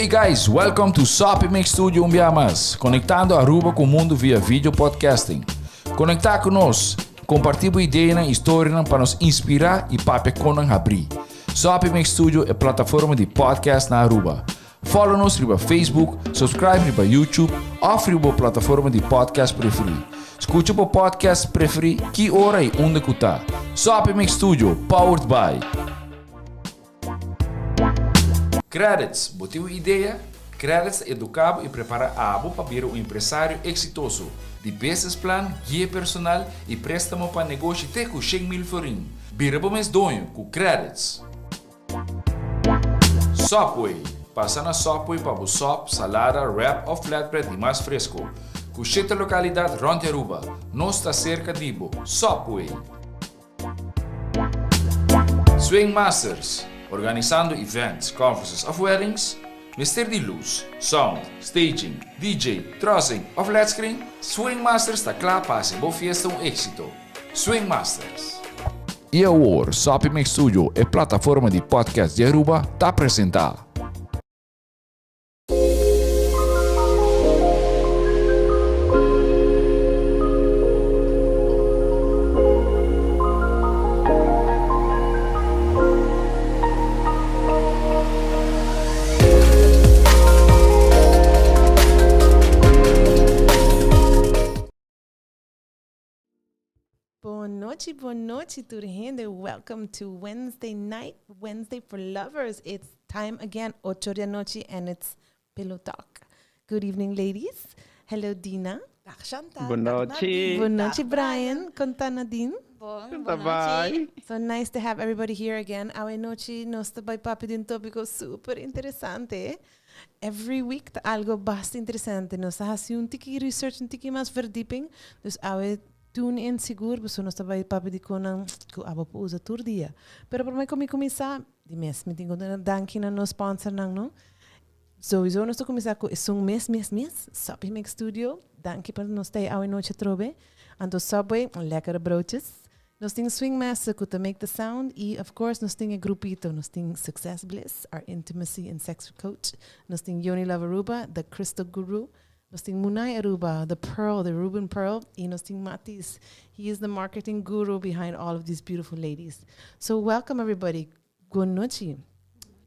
guys, welcome to Soppy Mix Studio un bia mas, conectando Aruba cu mundo via video podcasting. Conecta cu nos, comparti bo ideanan y storianan pa nos inspira y papia con nan habri. Soppy Mix Studio e plataforma di podcast na Aruba. Follow nos riba Facebook, subscribe riba YouTube of riba bo plataforma di podcast preferi. Scucha bo podcast preferi ki ora y unda cu ta. Soppy Mix Studio, powered by. Credits, Bo tin un idea? Credits ta educa bo y prepara abo pa bira un empresario exitoso. Di business plan, guia personal y prestamo pa negoshi te cu 100,000 florin. Bira bo mes doño cu Credits! Subway, Pasa na Subway pa bo sop, salada, wrap of flatbread di mas fresco. Cu shete localidad rond di Aruba. Nos ta cerca di bo. Subway! Swing Masters, Organisando events, conferences of weddings? Mester di luz, sound, staging, DJ, trussing of led screen? Swing Masters ta kla pa hasi bo fiesta un exito. Swing Masters! I awor, Soppy Mix Studio, e plataforma di podcast di Aruba, ta presenta. Bon nochi, bon nochi, tur hende. Welcome to Wednesday night, Wednesday for lovers. It's time again, ocho di anochi, and it's Pillow Talk. Good evening, ladies. Hello, Dina. Dag Chantal. Bon Dag nochi. Nadine. Bon nochi, Dag Brian. Con ta Nadine? Bon, Ta bon nochi. bai. So nice to have everybody here again. Awe nochi nos ta bai papia di un topico super interesante. Every week ta algo basta interesante. Nos ta hasi un tiki research, un tiki mas verdieping. Dus awe tune in sigur, pasobra nos ta bai papia di konan ku abo por usa tur dia. Pero promé ku mi kuminsá, di mes mi tin ku duna danki na nos sponsornan, no? Souiso nos ta kuminsá ku esun mes mes mes, Soppy Mix Studio. Danki pa nos ta ei awe nochi atrobe. Anto Subway, lekkere broodjes. Nos tin Swing Master ku ta make the sound i of course nos tin e grupito, nos tin Success Bliss, our intimacy and sex coach, nos tin Yoni Love Aruba, the crystal guru, nos tin Munay Aruba, the pearl, the Aruban pearl, i nos tin Matis, he is the marketing guru behind all of these beautiful ladies. So welcome everybody, good nochi.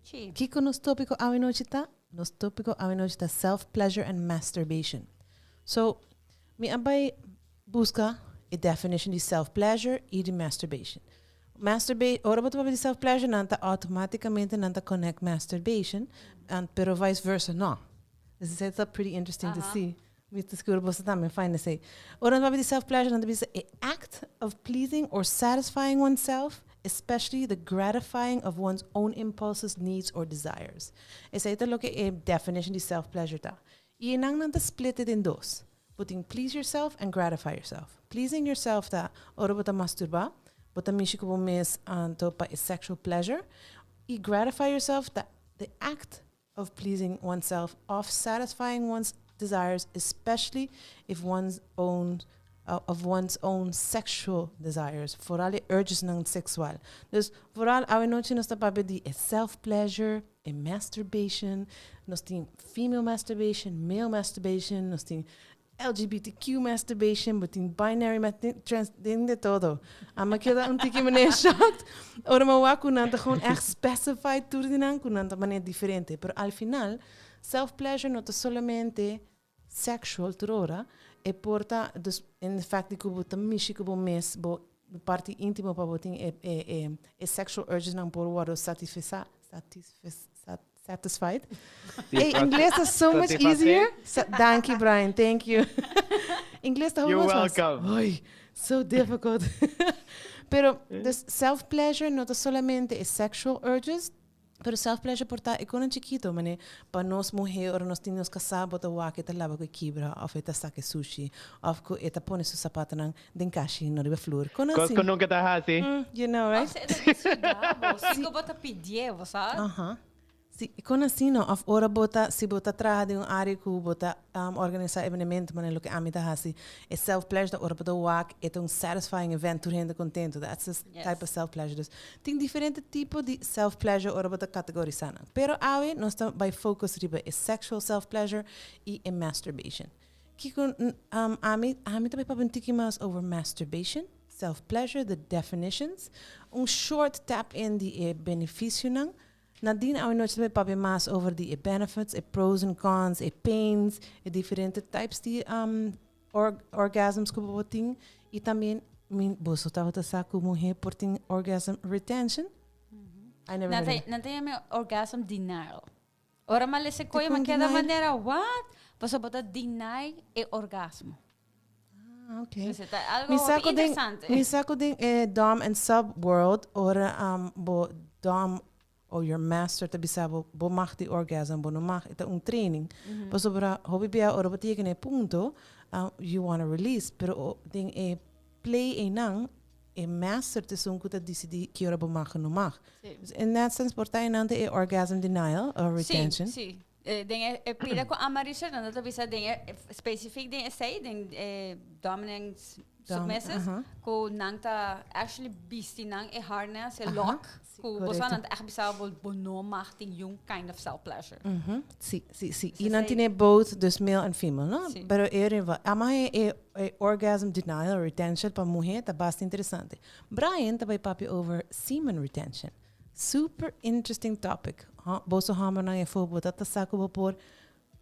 Nochi. Kiko nos topico awe nochi ta? Nos topico awe nochi ta self pleasure and masturbation. So, mi a bai Busca e definition di self pleasure y di masturbation. Masturbate, ora bo ta papia di self pleasure nan ta automaticamente nan ta connect masturbation, and pero vice versa no. Dus esei ta pretty interesting to see. Mi ta sigur boso tambe find esei. Ora nan ta papia di self pleasure nan ta bisa e act of pleasing or satisfying oneself, especially the gratifying of one's own impulses, needs or desires. Esei ta loke e definition di self pleasure ta. Y enan nan ta split it in dos. Bo tin please yourself and gratify yourself. Pleasing yourself ta ora bo ta masturba, bo ta mishi ku bo mes anto pa e sexual pleasure. I gratify yourself ta the act of pleasing oneself of satisfying one's desires, especially if one's own of one's own sexual desires, vooral e urgesnan sexual. Dus vooral awe nochi nos ta papia di e self pleasure, e masturbation, nos tin female masturbation, male masturbation, nos tin LGBTQ masturbation, bo tin binary, trans, tin de todo. Ama keda un tiki meneer shocked. Ora mi wak ku nan ta gewoon echt specified tur di nan, ku nan ta manera diferente. Pero al final, self pleasure no ta solamente sexual tur ora, e por ta, dus in the fact di ku bo ta mishi ku bo mes, bo parti intimo pa bo tin e e e e sexual urges nan por wòrdu satisfesa satisfes satisfied. Ey, Ingles ta so much easier. Sa danki Brian, thank you. Ingles ta hopi You're mas mas. welcome. Oy, so difficult. Pero, dus self pleasure no ta solamente e sexual urges, Pero self pleasure por ta e konan chikito, mane pa nos muhe ora nos tin nos kasá bo ta wak e ta laba ku e kibra òf e ta saka e sushi òf ku e ta pone su sapatonan den kashi no riba flur. Konan Kos asina. ku nunka ta hasi. Mm, you know, right? Òf si e ta deskuidá bo, si ku bo ta pidié, bo sa? Aha. Si, kon asina no? Of ora bo ta, si bo ta traha den un área ku bo ta organisá evenemento, manera loke ami ta hasi, e self pleasure ta ora bo ta wak, e ta un satisfying event, tur hende kontentu. That's the type of self pleasure. Dus tin diferente tipo di self pleasure ora bo ta kategorisá nan. Pero awe nos ta bai focus riba e sexual self pleasure i e masturbation. Kiko ami, ami ta bai papia un tiki mas over masturbation, self pleasure, the definitions, un short tap in di e benefisionan. Nadine awe nochi ta bai papia mas over di e benefits, e pros and cons, e pains, e diferente types di orgasms ku bo por tin i tambe mi boso tabata sa ku muhé por tin orgasm retention? I never heard of it. Nan ta yama orgasm denial. Ora mi a lesa e koe Dikon mi a keda denial? manera what? Pasobra bo ta deny e orgasmo. Ah, okay. Dus e ta algo Mi sa hopi ku den, interesante. mi sa ku den e dom and sub world, ora um, bo dom o your master ta bisa bo, bo mag di orgasm, bo no mag, e ta un training. Pasobra hopi bia ora bo ta yega na e punto, you wanna release, pero o, den e play einan, e master ta esun ku ta disidí ki ora bo mag o no mag. Sí. Dus in that sense por ta einan ta e orgasm denial or retention. Sí, sí. Den e e pida ku ama research nan ta bisa den e specifiek den esei den e dominant submissives ku nan ta actually bisti nan e harness e lock ku bo sa nan ta echt bisa bo bo no mag tin yun kind of self pleasure. Si si si i nan tine both dus male and female no pero e riba ama e e orgasm denial or retention pa muhe ta basta interesante. Brian ta bai papia over semen retention. Super interesting topic. Boso hombernan e for bo ta ta sa ku bo por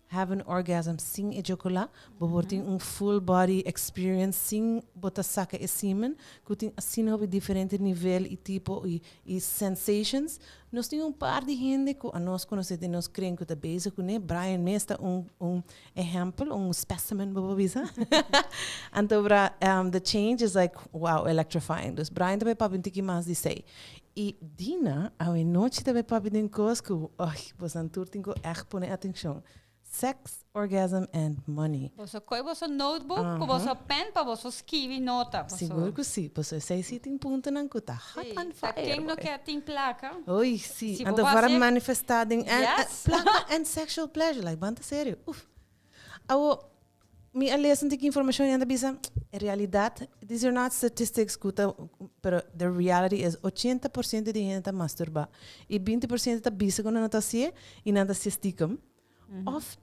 have an orgasm sin ejaculá, bo por tin un full body experience sin bo ta saka e semen, ku tin asina hopi diferente nivel i tipo i i sensations. Nos tin un par di hende ku anos konosé den nos kren ku ta bezig kuné. Brian mes ta un un ehèmpel, un specimen bo por bisa. Anto bra the change is like wow, electrifying. Dus Brian ta bai papia un tiki mas di esei. I Dina, awe nochi ta bai papia den kos ku, oi, bosan tur tin ku ègt pone atenshon. Sex, orgasm and money. Boso koe boso notebook ku boso pen pa boso skibi nota. Boso. Sigur ku si, pasobra esei si tin puntonan ku ta hot Sí, on ta fire, ken no boy. ke tin plaka. Oei, si. Si bo Anto for a hasi. manifestá den en, Yes. plaka and sexual pleasure, like ban ta serio. Uf. Awo, Mi a lesa un tiki informacion y nan ta bisa, en realidad, these are not statistics cu ta, pero the reality is 80% di hende ta masturba y 20% ta bisa cu nan no ta hacié y nan ta hacié stiekem. Of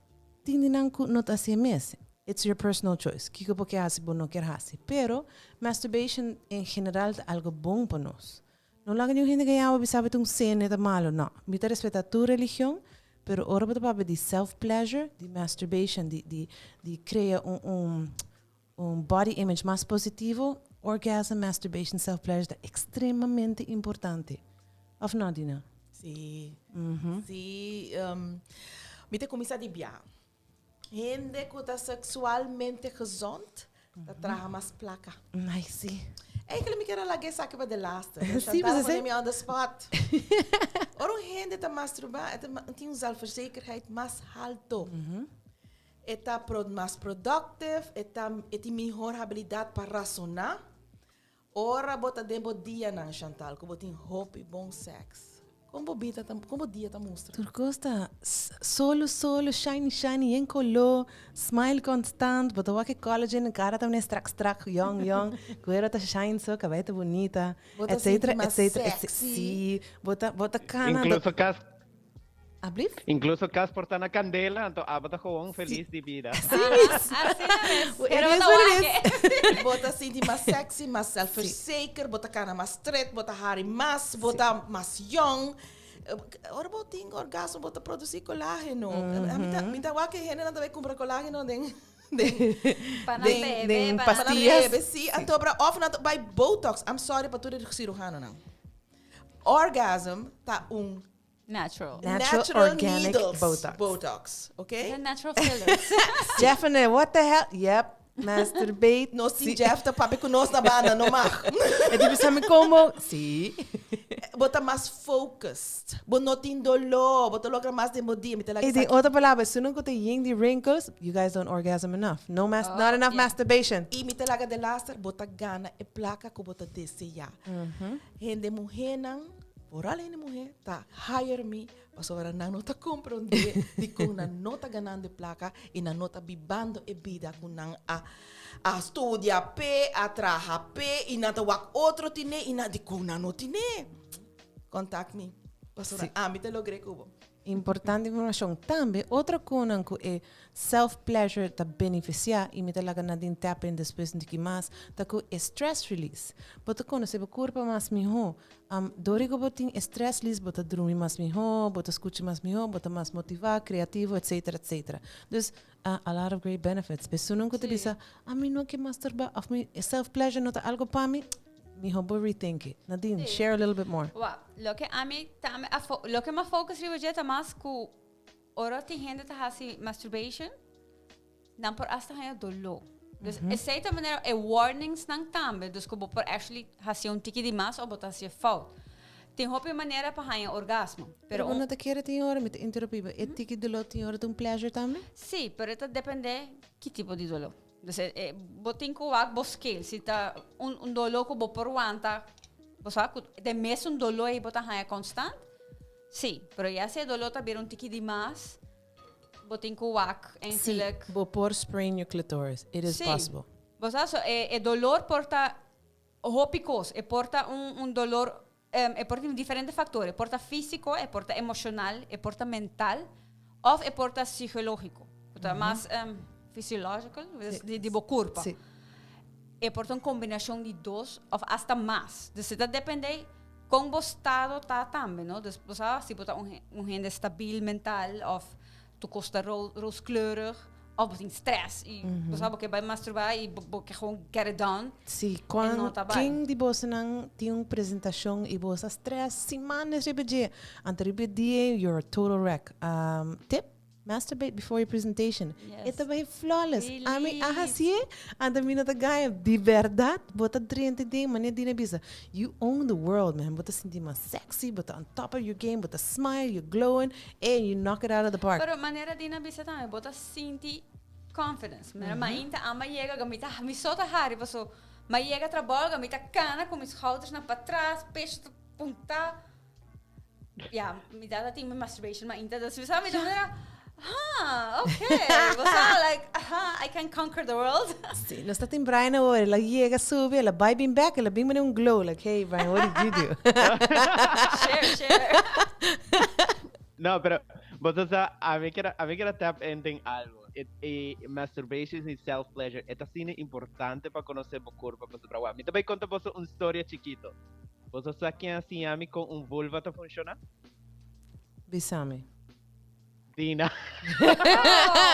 tin di nan cu no ta hacié mes. It's your personal choice. Kico bo kier haci, bo no kier haci. Pero masturbation en general ta algo bon pa nos. No laga niun hende gaña bo bisa bo ta un sene ta malo, no. Mi ta respeta tur religion, pero ora bo ta papia di self pleasure, di masturbation, di di di crea un un un body image mas positivo, orgasm, masturbation, self pleasure ta extremamente importante. Of no, Dina? Sí. Sí, mi ta cuminsa di bia. Hende ku ta seksualmente gezond ta traha mas plaka. Ai, sí. Eigenlijk mi kier a laga esaki pa de laatste. Sí, Chantal pues pone mi on the spot. Ora un hende ta masturbá, e ta tin un zelfverzekerheid mas halto. E ta mas productive, e ta e tin mihor habilidad pa rasoná. Ora bo ta den bo dianan, Chantal, ku bo tin hopi bon sèks, kon bo bida ta, kon bo dia ta mustra? Tur kos ta solo solo, shiny shiny, yen koló, smile konstant, bo ta wak e collagen, kara ta mene strak strak, yong yong, kuero ta shine so, kabei ta bunita, Bo ta sinti etcetera, mas etcetera, etcetera. sexy. Sí, bo ta, bo ta kana. Incluso kas Ablief? Incluso cas por ta na candela, anto abo ta gewoon feliz di bida. Asina mes. It Pero is bo ta what it wak is. Bo ta sinti mas sexy, mas zelfverzekerd, bo ta cana mas stret, bo ta hari mas, bo ta mas jong. Ora bo tin orgasmo, bo ta produci colageno. Mi ta, mi ta wak e hendenan ta bay cumpra colageno den, den, Pa nan den, bebe, den pa nan pa nan pastillas. bebe, si. Anto bra, of nan ta bay botox. I'm sorry pa tur e cirujanonan. Orgasm ta un Natural. Natural Natural organic needles. Botox. Botox, ok? The natural fillers. Jeff en what the hell? Yep, masturbate. Nos tin Jeff ta papia ku nos na banda, no mag. E di bisa mi como? Sí. Bo ta mas focused. Bo no tin doló. Bo ta logra mas den bo dia. Mi ta laga E di sa. otro palabra, esun ku ta yen di wrinkles, you guys don't orgasm enough. No mas, not enough masturbation. I mi ta laga delaster, bo ta gana e plaka ku bo ta deseá. Hende muhénan. Vooral hende muhé ta hire mi pasobra nan no ta komprondé dikon nan no ta ganando e plaka i nan no ta bibando e bida ku nan a a studia p'e, a traha p'e i nan ta wak otro tine i nan dikon nan no tine. Contact mi pasobra ami ta logr'é ku bo. Importante informacion. Tambe otro conan cu e self pleasure ta beneficia y mi ta laga Nadine tap in despues un tiki mas, ta cu e stress release. Bo ta conoce bo curpa mas miho. Dor cu bo tin e stress release bo ta drumi mas miho, bo ta scucha mas miho, bo ta mas motiva, creativo, etcetera, etcetera. Dus a lot of great benefits. Esunnan cu ta bisa, ami no ke masturba of mi self pleasure no ta algo pa mi, Miho bo rethink it. Nadine, share a little bit more. Wa, loke ami tambe a fo, loke m'a focus riba dje ta mas ku ora tin hende ta hasi masturbation, nan por asta haña doló. Dus esei ta manera e warningsnan tambe, dus ku bo por actually hasi un tiki di mas òf bo ta hasi fout. Tin hopi manera pa haña orgasmo, pero Pero bo no ta kere tin ora, mi ta interrumpí bo, e tiki doló tin ora ta un pleasure tambe? Sí, pero e ta dependé ki tipo di doló. Dus e, e, bo tin ku wak bo scale. Si ta un, un doló ku bo por wanta, bo sa ku den mesun doló ei bo ta haña konstant, sí. Pero ya si e doló ta bira un tiki di mas, bo tin ku wak Sí, eigenlijk. bo por sprain your clitoris. It is Sí. possible. Bo sa, so e, e dolor por ta hopi kos. E por ta un, un dolor, e por tin diferente factor. E por ta físico, e por ta emocional, e por ta mental, of e por ta psicológico. Ku ta mas physiological, dus di, di bo curpa. E por ta un combinacion di dos of hasta mas. Dus e ta depende con bo estado ta tambe, no? Dus bo sa si bo ta un, un hende stabiel mental of tu cos ta rooskleurig of bo tin stress y bo sa bo ke bai masturba y bo, bo ke gewoon get it done. Sí, E cuan, no ta bai. ken di bosonan tin un presentacion y bo sa stress simanes riba dje, anto riba e dia you're a total wreck. Tip, masturbate before your presentation. E Yes. ta bai flawless. Ami a Release. hacié, anto mi no ta gaña. Di berdad, bo ta drenta den, manera Dina bisa, you own the world, man. Bo ta sinti mas sexy, bo ta on top of your game, bo ta smile, you're glowing. And you knock it out of the park. Pero manera Dina bisa tambe, bo ta sinti confidence. Mira, mainta ama yega, mi ta, mi so ta hari, paso ma yega trabou, mi ta cana cu mi schouders na patras, pecho ta punta. Ja, mi tata tin mi masturbation mainta, dus mi sa mi ta manera, huh, okay. Bo sa, like, aha, I can conquer the world. Sí, nos ta tin Brian awor, el a yega subi, el a bai bin bek, el a bin mane un glow, like, hey Brian, what did you do? Share, share. No, pero bo ta sa, ami kier, ami kier a tap in den algo. E, e masturbation y self pleasure, e ta asina importante pa conoce bo curpa pasobra wak. Mi ta bay conta boso un storia chikito. Boso sa ken a siña mi con un vulva ta funciona? Bisami. Dina.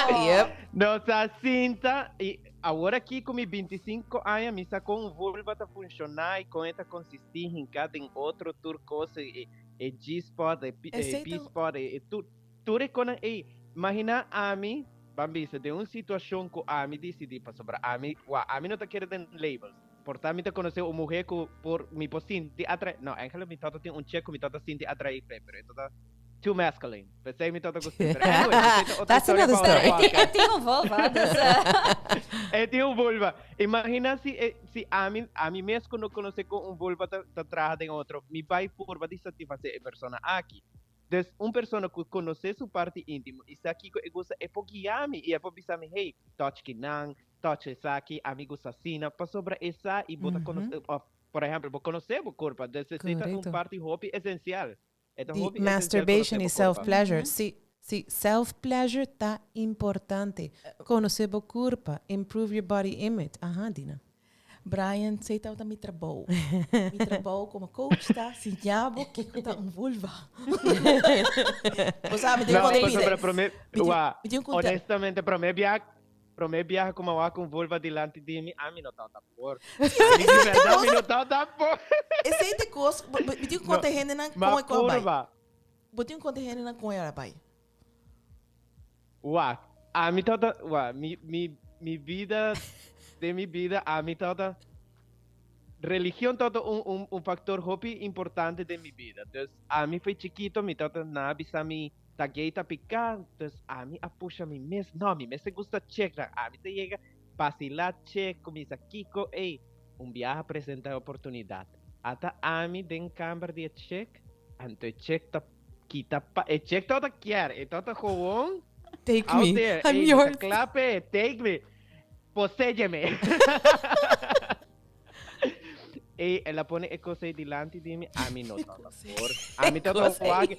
Yep. Nos a sinta y awor aki cu mi 25 aña mi sa con un vulva ta funciona y con e ta consisti hinca den otro tur cos e, e G-spot, e, P, e Esei ta- P-spot, e, e tur, tur e conan ey. Imagina ami, ban bisa, den un situacion cu ami dicidi pasobra ami, wa, ami no ta kere den labels. Por ta mi ta conoce un muher cu por mi por sinti atrai, no, eigenlijk mi tata tin un chick cu mi tata sinti atrai p'e, pero e tata too masculine. P'esei mi tata gusta, pero anyway, esei ta otro That's historia another pa otro story. podcast. E tin un vulva, dus. E tin un vulva. Imagina si e, si ami, ami mes cu no conoce con un vulva ta, ta traha den otro, mi bai purba di satisface e persona aki. Dus un persona cu conoce su parti intimo y sa kico e gusta, e por guia mi y e por bisa mi, hey, touch kinan, touch esaki, ami gusta asina, pasobra e sa y bo ta conoce, of, por ehempel, bo conoce bo curpa, dus esey ta un parti hopi esencial. E ta Di hopi esencial masturbation conoce y bo curpa. self-pleasure. Si, si, self-pleasure ta importante. Conoce bo curpa, improve your body image. Aha, Dina. Brian, esey tabata mi trabou. Mi trabou como coach ta siña bo kico ta un vulva. Bo sa, mi tin No, cu pasobra prome, Mi tin- wa, mi tin cu conta- honestamente, prome biaha, prome biaha cu mi a wak un vulva dilanti di mi, ami no tabata por. Ami di berdad mi no tabata por. Esey ta cos, bo- bo- mi tin cu conta hendenan Ma con e cu a bai. purba. Bo tin cu conta hendenan con e a bai. Wak, ami tabata, wak, mi, mi, mi vida, den mi vida, ami tabata, religion tabata un, un, un factor hopi importante den mi vida. Dus, ami foi chikito, mi tabata na bisa mi ta gay ta pica, dus ami a pusha mi mes, no, mi mes te gusta check, nan, ami ta yega, basila check, cuminsa kico, ey, un biaha presenta e oportunidad. Ata ami den camber di e check, Anto e chick ta kita pa e chick tabata kier, e tabata gewoon Take out me. there. I'm Ey, yours. Kla p'e, take me. Poséyeme. Ey, el a pone e cos ey dilanti di mi, ami no tabata por. Ami tabata cos ey. wak.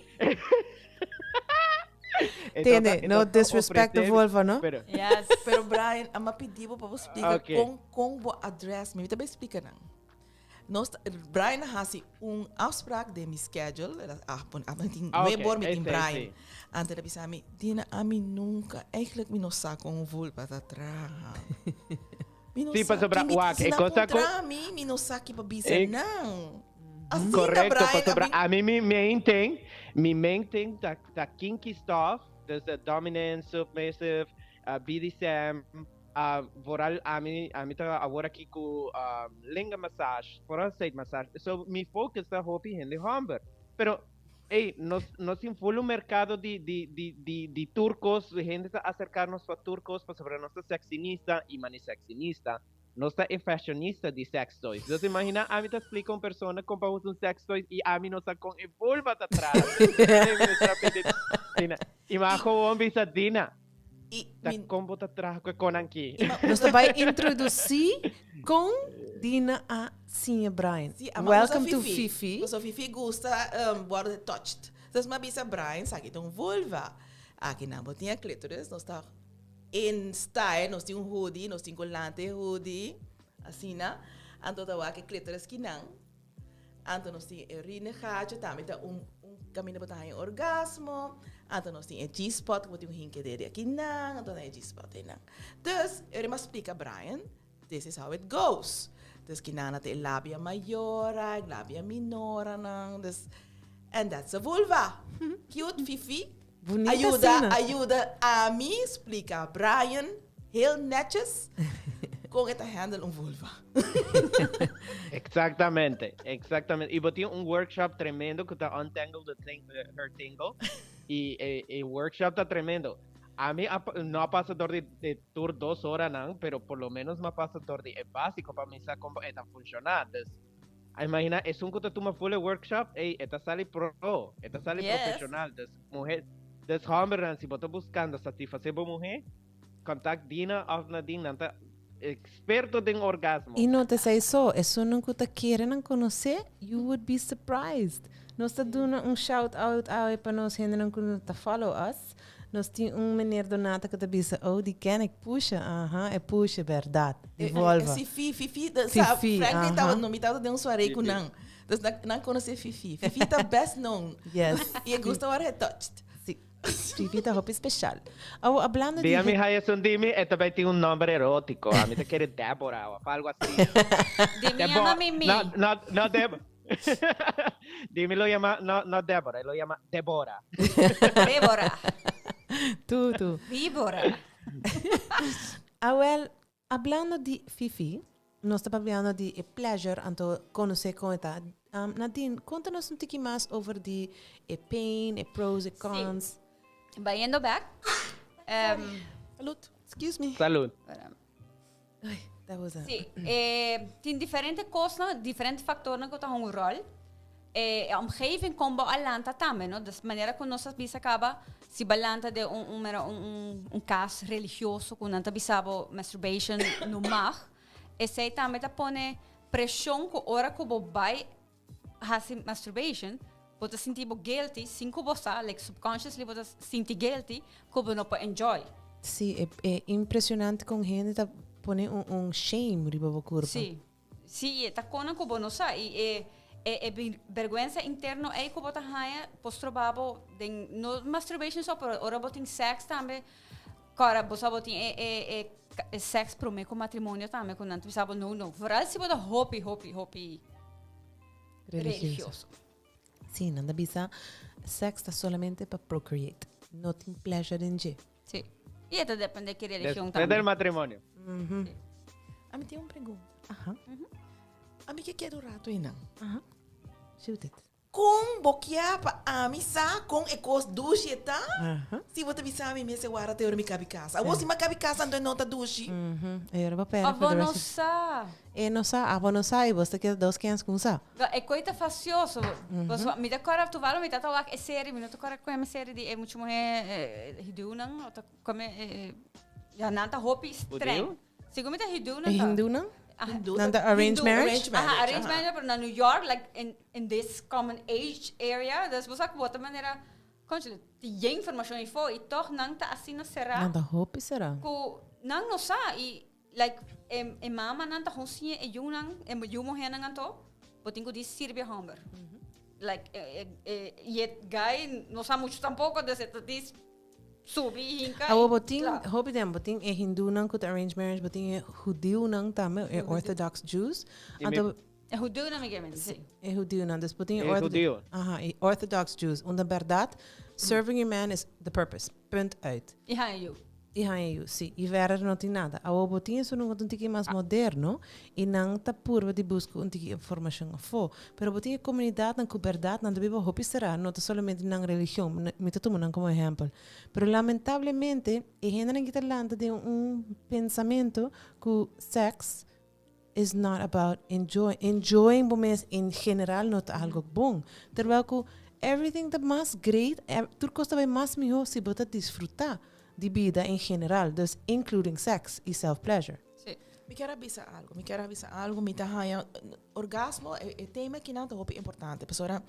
E Tene, tabata- e no tabata disrespect the ofrece mi, vulva, no? Pero, Yes. Pero Brian, ama pidi bo pa bo splika Ok. kon kon bo address mi. Mi ta bay splika nan. Nos ta, Brian a hasi un afspraak den mi schedule. El a ah, pon, ah, mi tin Ah, nueve ok. bor mi tin Esei, Brian. sí. Anto el a bisa mi, Dina, ami nunca, eigenlijk mi no sa kon un vulva ta traha. Mi no Sí, sa pasobra ki mi, wak, si e nan cosa ku puntra mi, mi no sa ki pa bisa E nan. Asina, Correcto, Brian, pasobra ami ami mi main thing, mi main thing ta ta kinky stuff, dus de dominant, submissive, BDSM, vooral ami ami ta awor aki ku linga massage, vooral side massage. So mi focus ta hopi hende homber. Pero ey, nos nos tin full un mercado di di di di di turcos, hende ta acerca nos pa turcos pasobra nos ta sexinista y mani sexinista. Nos ta e fashionista di sex toys. Dus imagina ami ta splica un persona con pa usa un sex toys y ami no sa con e vulva ta traha. Dina, y mi a gewoon bisa Dina, Y ta mi con bo ta traha cu e conan aki? y ma Nos ta bai introduci con Dina a siña Brian. Sí, ama usa Welcome to Fifi. Fifi. Pasobra Fifi gusta um, worde touched. Dus mi a bisa Brian, sa aki ta un vulva. Aki nan bo tin e clitoris, nos ta in style, nos tin un hoodie, nos tin colante e hoodie, asina. Anto ta wak e clitoris kinan. Anto nos tin e rinegaatje, tambe ta un, un caminda bo ta haña orgasmo. Anto nos tin e G-spot, ku bo tin un hinke dede akinan, anto nan e G-spot einan. Dus, eu a splika Brian, this is how it goes. Dus kinan ta e labia mayora, e labia minora nan, dus, and that's a vulva. Cute, Fifi. Bunita Ayuda, asina. ayuda ami splika Brian heel netjes con e ta handle un vulva. Exactamente, exactamente. Y bo tin un workshop tremendo cu ta Untangle the Ting, Her Tingle. Y e workshop ta tremendo. Ami a pa- no a pasa door di de tur 2 horanan, pero por lo menos m'a pasa door di e básico pa mi sa con e ta funciona. Dus, imagina, esun cu ta tuma full e workshop, ey, e ta sali pro, e ta sali profesional. Dus, muher, dus hombernan, si bo ta buscando satisfacer bo muher, contact Dina of Nadine, nan ta experto den orgasmo. Y no ta esey so, esunnan cu ta kere nan conoce, you would be surprised. Nos ta duna un shout out awe pa nos hendenan cu ta follow us. Nos tin un meneer Donata cu ta bisa, oh, di ken ik pusha? Aha, e pusha, berdad. Di Volva. Si Fifi, Fifi, sa, Fifi, frankly, aha. tawat, no, mi tawat den un soirée cu nan. Dus nan, nan conoce Fifi. Fifi ta best known. Yes. Y e gusta word getouched. Si. Fifi ta hopi special. Awo, hablando di Di ami haya esun di mi, e ta bay tin un nomber erotico. Ami ta kere Deborah of algo asi. Di mi llama Mimi. No, no, no Deb. Dimi lo llama, no, no Deborah, lo llama Deborah. Deborah. Tu, tu. Víbora. Awel, hablando di Fifi, nos ta papiando di e pleasure, anto conoce con e ta. Nadine, contanos un tiki mas over di e pain, e pros, e cons. Sí. Bayendo back. Salud. Excuse me. Salud. Ay, that was a... Sí, tin diferente cosnan, diferente factornan cu ta hunga un rol. E omgeving con bo a lanta tambe, no? Dus manera cu nos a bisa caba, si bo a lanta den un, un, mera un, un, un cas religioso cu nan ta bisa bo masturbation no mag, esey tambe ta pone presion cu ora cu bo bay haci masturbation, bo ta sinti bo guilty sin cu bo sa, like subconsciously bo ta sinti guilty cu bo no por enjoy. Sí, e, e impresionante con hende ta pone un, un shame riba bo curpa. Sí, sí, e ta conan cu bo no sa y e, e, e berguensa interno ey cu bo ta haña por stroba bo den, no masturbation so, pero ora bo tin sex tambe, Kòrda, bo sa bo tin e e e e sèks promé ku matrimonio tambe ku nan ta bisa bo no no. Vooral si bo ta hopi hopi hopi Religioso. religioso. Sí, nan ta bisa sèks ta solamente pa procreate. No tin pleasure den dje. Sí. I e ta depende ki religion Despues tambe. del matrimonio. Ami tin un pregunta. Aha. Ami ke keda un rato einan. Aha. Shoot it. Kon bo kia pa ami sa kon e kos dushi e ta? Si bo ta bisa mi mester wara te ora mi kabi kasa. Awor si mi a kabi kasa anto e no ta dushi. E ora bo perde for the rest. Abo no sa. E no sa, abo no sa i bo ta keda dos kens ku un sa. E koi ta fastioso. Pasobra mi ta kòrda tuvalu mi ta wak e serie, mi no ta kòrda kue serie di e mucha muhé hudiunan o ta kome ya nan ta hopi streng. Segun mi ta hudiunan ta. E hindunan? Nan ta arranged marriage? Aha, arranged marriage, pero na New York, like in this common age area, dus bo sa ku bo ta manera, kònchale, tin yen informashon ei fo i tòg nan ta asina será. Nan ta hopi será. Ku nan no sa i like e mamanan ta gewoon siña e yunan, e yu muhénan anto, bo tin ku di sirbi e hòmber. Like i e guy no sa muchu tampoko, dus e ta di subi i hinka. Awor bo tin hopi den, bo tin e hindunan ku ta arranged marriage, bo tin e hudiunan tambe, e orthodox Jews. Anto E hudiunan mi ke menti, si. E hudiunan, dus bo tin e hudiu. Aha, e orthodox Jews, unda bèrdat serving your man is the purpose, punt uit. I haña yu. I haña yu, si. I verder no tin nada. Awor bo tin esun ku ta un tiki mas moderno i nan ta purba di buska un tiki informashon afó. Pero bo tin e komunidatnan ku bèrdat nan ta biba hopi será, no ta solamente nan religion, mi ta tuma nan komo ehèmpel. Pero lamentablemente e hendenan ki ta lanta den un pensamentu ku sèks is not about enjoy, enjoying bo mes en general no ta algo bon. Terwijl ku everything ta mas great, tur kos ta bai mas mihó si bo ta disfrutá di bida en general, dus including sex y self pleasure. Sí. Mi kier a bisa algo, mi kier a bisa algo, mi ta haña orgasmo, e tema kinan ta hopi importante, pasobra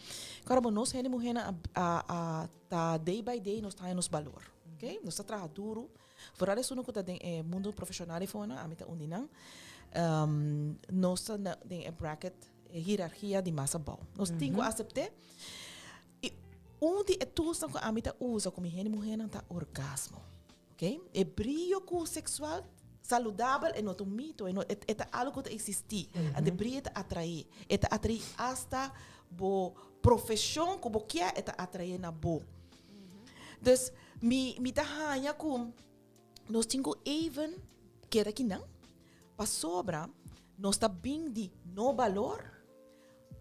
kòrda bo nos hende muhénan a a ta day by day nos ta haña nos balor, ok, nos ta traha duru. Vooral esun ku ta den e mundo profeshonal i fonan, ami ta un di nan, nos ta na den e bracket, e hierarchia di mas abou. Nos tin ku asept'é. I un di e toolsnan ku ami ta usa ku mi hende muhénan ta orgasmo. Oké? E brio ku seksual saludabel e no ta un mito, e no e ta algu ku ta eksistí. Anto e brio ta atraé. E ta atraé asta bo profeshon ku bo kier e ta atraé na bo. Dus mi mi ta haña ku nos tin ku even keda kinan pasobra nos ta bin di no balor,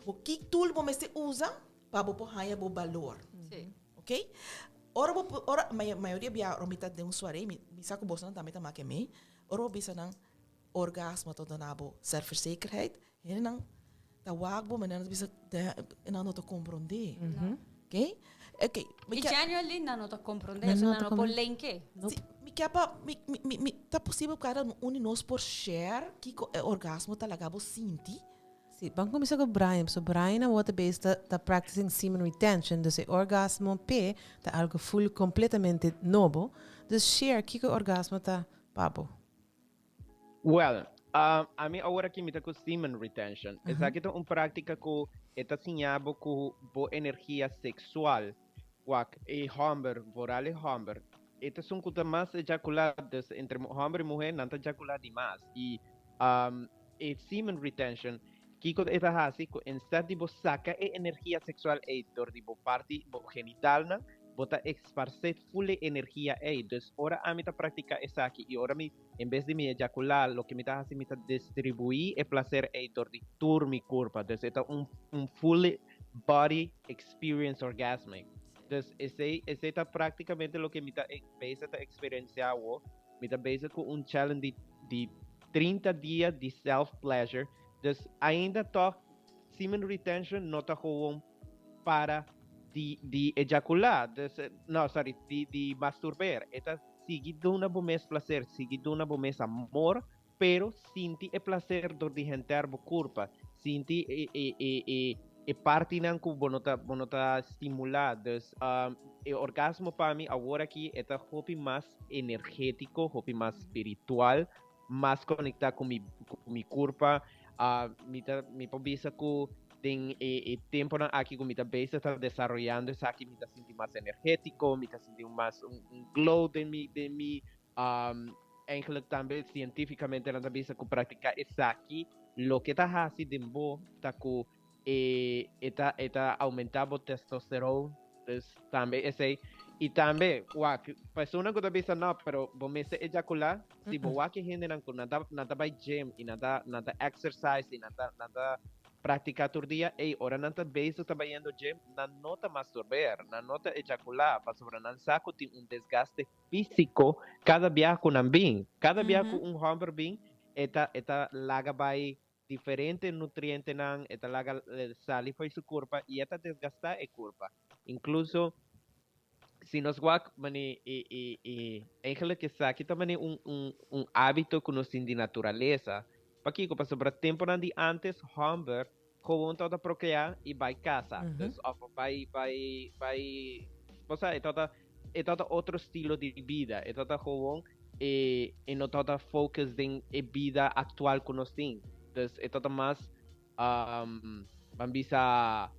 bo ki tool bo mester usa pa bo por haña bo balor. Sí. Ok? Ora bo ora mayoria bia ora mi ta den un suaré mi mi sa ku bosonan tambe ta make mei, ora bo bisa nan orgasmo ta duna bo zelfverzekerheid, hendenan ta wak bo, manera nan ta bisa nan no ta komprondé. Ok? Ok, mi ke. I genuinely nan no ta komprondé, so nan no por lenke. Si, mi ke pa, mi, mi, mi, ta posibel ku kada un di nos por share kiko e orgasmo ta laga bo sinti? Si, ban kuminsá ku Brian, pasobra Brian awor ta bezig ta ta practicing semen retention, dus e orgasmo p'e ta algu full kompletamente nobo. Dus share kiko e orgasmo ta pa bo. Well, ami awor aki mi ta ku semen retention. Esaki ta un práktika ku e ta siña bo ku bo energia seksual, wak, e hòmber, vooral e hòmber, e ta esun ku ta mas ejakulá, dus entre hòmber i muhé nan ta ejakulá di mas. I e semen retention, kiko e ta hasi? Ku instead di bo saka e energia seksual ei dor di bo parti, bo genitalnan, bo ta esparcé full e energia ei. Dus ora ami ta practica esaki y ora mi, en bes di mi ejaculá, loke mi ta haci mi ta distribuí e placer ei dor di tur mi curpa. Dus e ta un un full body experience orgasmic. Dus esei esei ta practicamente loke mi ta bezig ta experiencia awo. Mi ta bezig cu un challenge di di 30 dia di self pleasure. Dus ainda toch semen retention no ta gewoon para di di ejaculá, dus no sorry, di di masturbeer. E ta sigui duna bo mes placer, sigui duna bo mes amor, pero sinti e placer dor di henter bo curpa, sinti e e e e e partinan cu bo no ta bo no ta stimula. Dus e orgasmo pa mi awor aki e ta hopi mas energetico, hopi mas spiritual, mas conecta cu mi cu mi curpa. Mi ta mi por bisa cu den e e temponan aki cu mi ta bezig ta desaroyando esaki mi ta sinti mas energetico, mi ta sinti un mas un un glow den mi den mi eigenlijk tambe cientificamente nan ta bisa cu practica esaki loke ta haci den bo ta cu e e ta e ta aumenta bo testosteron, dus tambe esey y tambe wak personanan cu ta bisa no pero bo mester eyacula si bo wak e hendenan cu nan ta nan ta bay gym y nan ta nan ta exercise y nan ta nan ta. Practica tur dia, ey, ora nan ta bezig ta bayendo gym, nan no ta masturbeer, nan no ta ejacula, pasobra nan sa cu tin un desgaste fisico cada biaha cu nan bin. Cada biaha cu un homber bin, e ta, e ta laga bay diferente nutrientenan, e ta laga sali fo'i su curpa y e ta desgasta e curpa. Incluso si nos wak mane e, e, e, eigenlijk esaki ta mane un, un, un hábito cu nos tin di naturalesa. Pakico? Pasobra temponan di antes homber gewoon tabata procreá y bay casa. Dus of bay, bay, bay, bo sa, e tabata, e tabata otro estilo di bida. E tabata gewoon, e, e no tabata focus den e bida actual cu nos tin. Dus e tabata mas, um, ban bisa,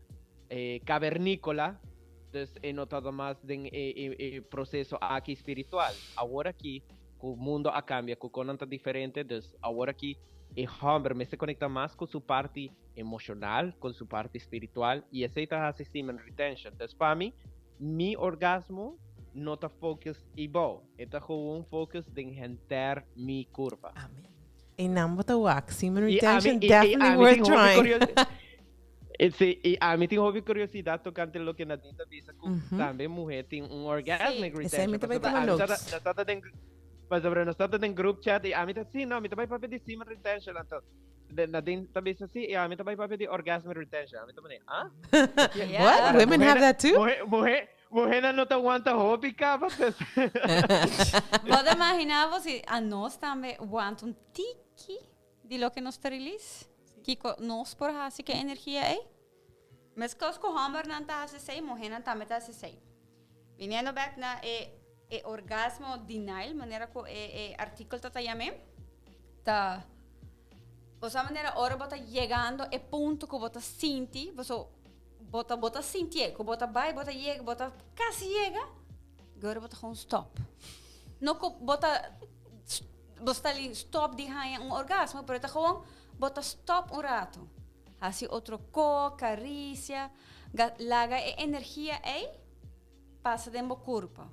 e cavernícola. Dus e no tabata mas den e, e, e proceso aki spiritual. Awor aki, cu mundo a cambia, cu conan ta diferente, dus awor aki e homber mester conecta mas cu su parti emocional, cu su parti spiritual, y esey ta haci semen retention. Dus pa mi, mi orgasmo no ta focus ibao, e ta gewoon focus den henter mi curpa. Amen. E nan bo ta wak, semen Y ami, retention y, y definitely ami worth tin hopi trying. curiosidad. Sí, y ami tin hopi curiosidad tocante loke Nadine ta bisa cu tambe muher tin un orgasmic Sí. Esei retention. mi ta bai Pasobra tuma ami notes. tata, nos tata den, pasobra nos tata den group chat y ami ta, sí, no, mi ta bai papia di semen retention. Anto, de, Nadine ta bisa, sí, y ami ta bai papia di orgasmic retention. Ami ta pone, ah? Yeah. What? Women have that too? Muher, muher, muhernan no ta wanta hopi caba, pues. Bo ta imagina bo si anos tambe wanta un tiki di loke nos ta release? Kiko nos por hasi ku e energia ei? Meskos ku hòmbernan ta hasi esei, muhénan tambe ta hasi esei. Biniendo bèk na e e orgasmo denial, manera ku e e artíkulo ta ta yam'é, ta bo sa manera ora bo ta yegando e punto ku bo ta sinti, boso bo ta bo ta sintié ku bo ta bai, bo ta yega, bo ta kasi yega, gora bo ta gewoon stòp. No ku bo ta Bo sta li stop di haña un orgasmo, pero ta gewoon bo ta stop un rato. Hasi otro ko, karisia, laga e energia ei pasa den bo kurpa.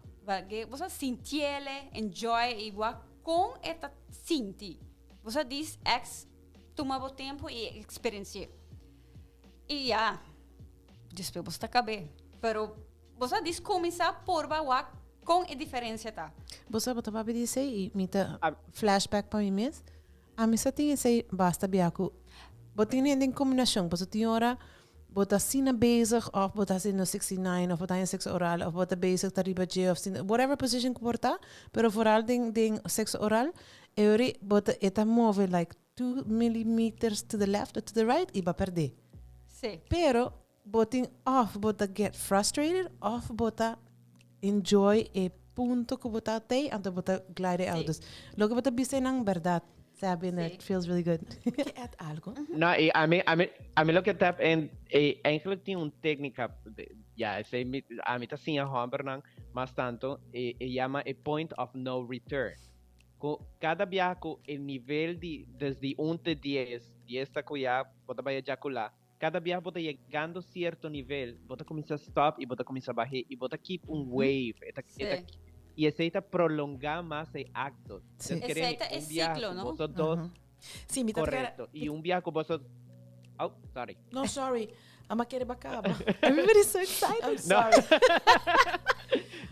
Bo sa sintiele, enjoy i wak kon e ta sinti. Bo sa dis ex tuma bo tempo i eksperensi'é. I ya, despues bo sta kab'é. Pero Bo sa dis cuminsa purba wak con e diferencia ta. Bo sa bo ta papia di esei i mi ta flashback pa mi mes. Ami sa tin esei basta bia ku bo tin hende den kombinashon pasobra tin ora bo ta asina bezig òf bo ta hasiendo 69 òf bo ta haña sekso oral òf bo ta bezig ta riba dje òf asina whatever position ku por ta pero vooral den den sekso oral e ora bo ta e ta move like two millimeters to the left or to the right i bo a pèrdè. Sí. Pero Bo tin of bo ta get frustrated of bo ta enjoy e punto ku bo ta tei anto bo ta glide out. Dus loke bo ta bisa einan berdad. Sabi and it feels really good. Ke add algo? No, y ami, ami, ami loke tap en, e eigenlijk tin un técnica, ja, esei mi, ami ta siña hombernan mas tanto, e, e yama e point of no return. Ku kada biaha ku e nivel di, desde un te dies, dies ta ku ya bo ta bai ejaculá, Kada biaha bo ta yegando cierto nivel, bo ta cuminsa stop y bo ta cuminsa bahe y bo ta keep un wave. E ta, e ta, y esey ta prolonga mas e acto. Sí. Entonces, Esey ta un e biaha ciclo, cu no? boso dos, Sí, mi ta correcto. Y un biaha cu boso, oh, sorry. No, sorry. Ama kere bakaba. Everybody's so excited. I'm sorry.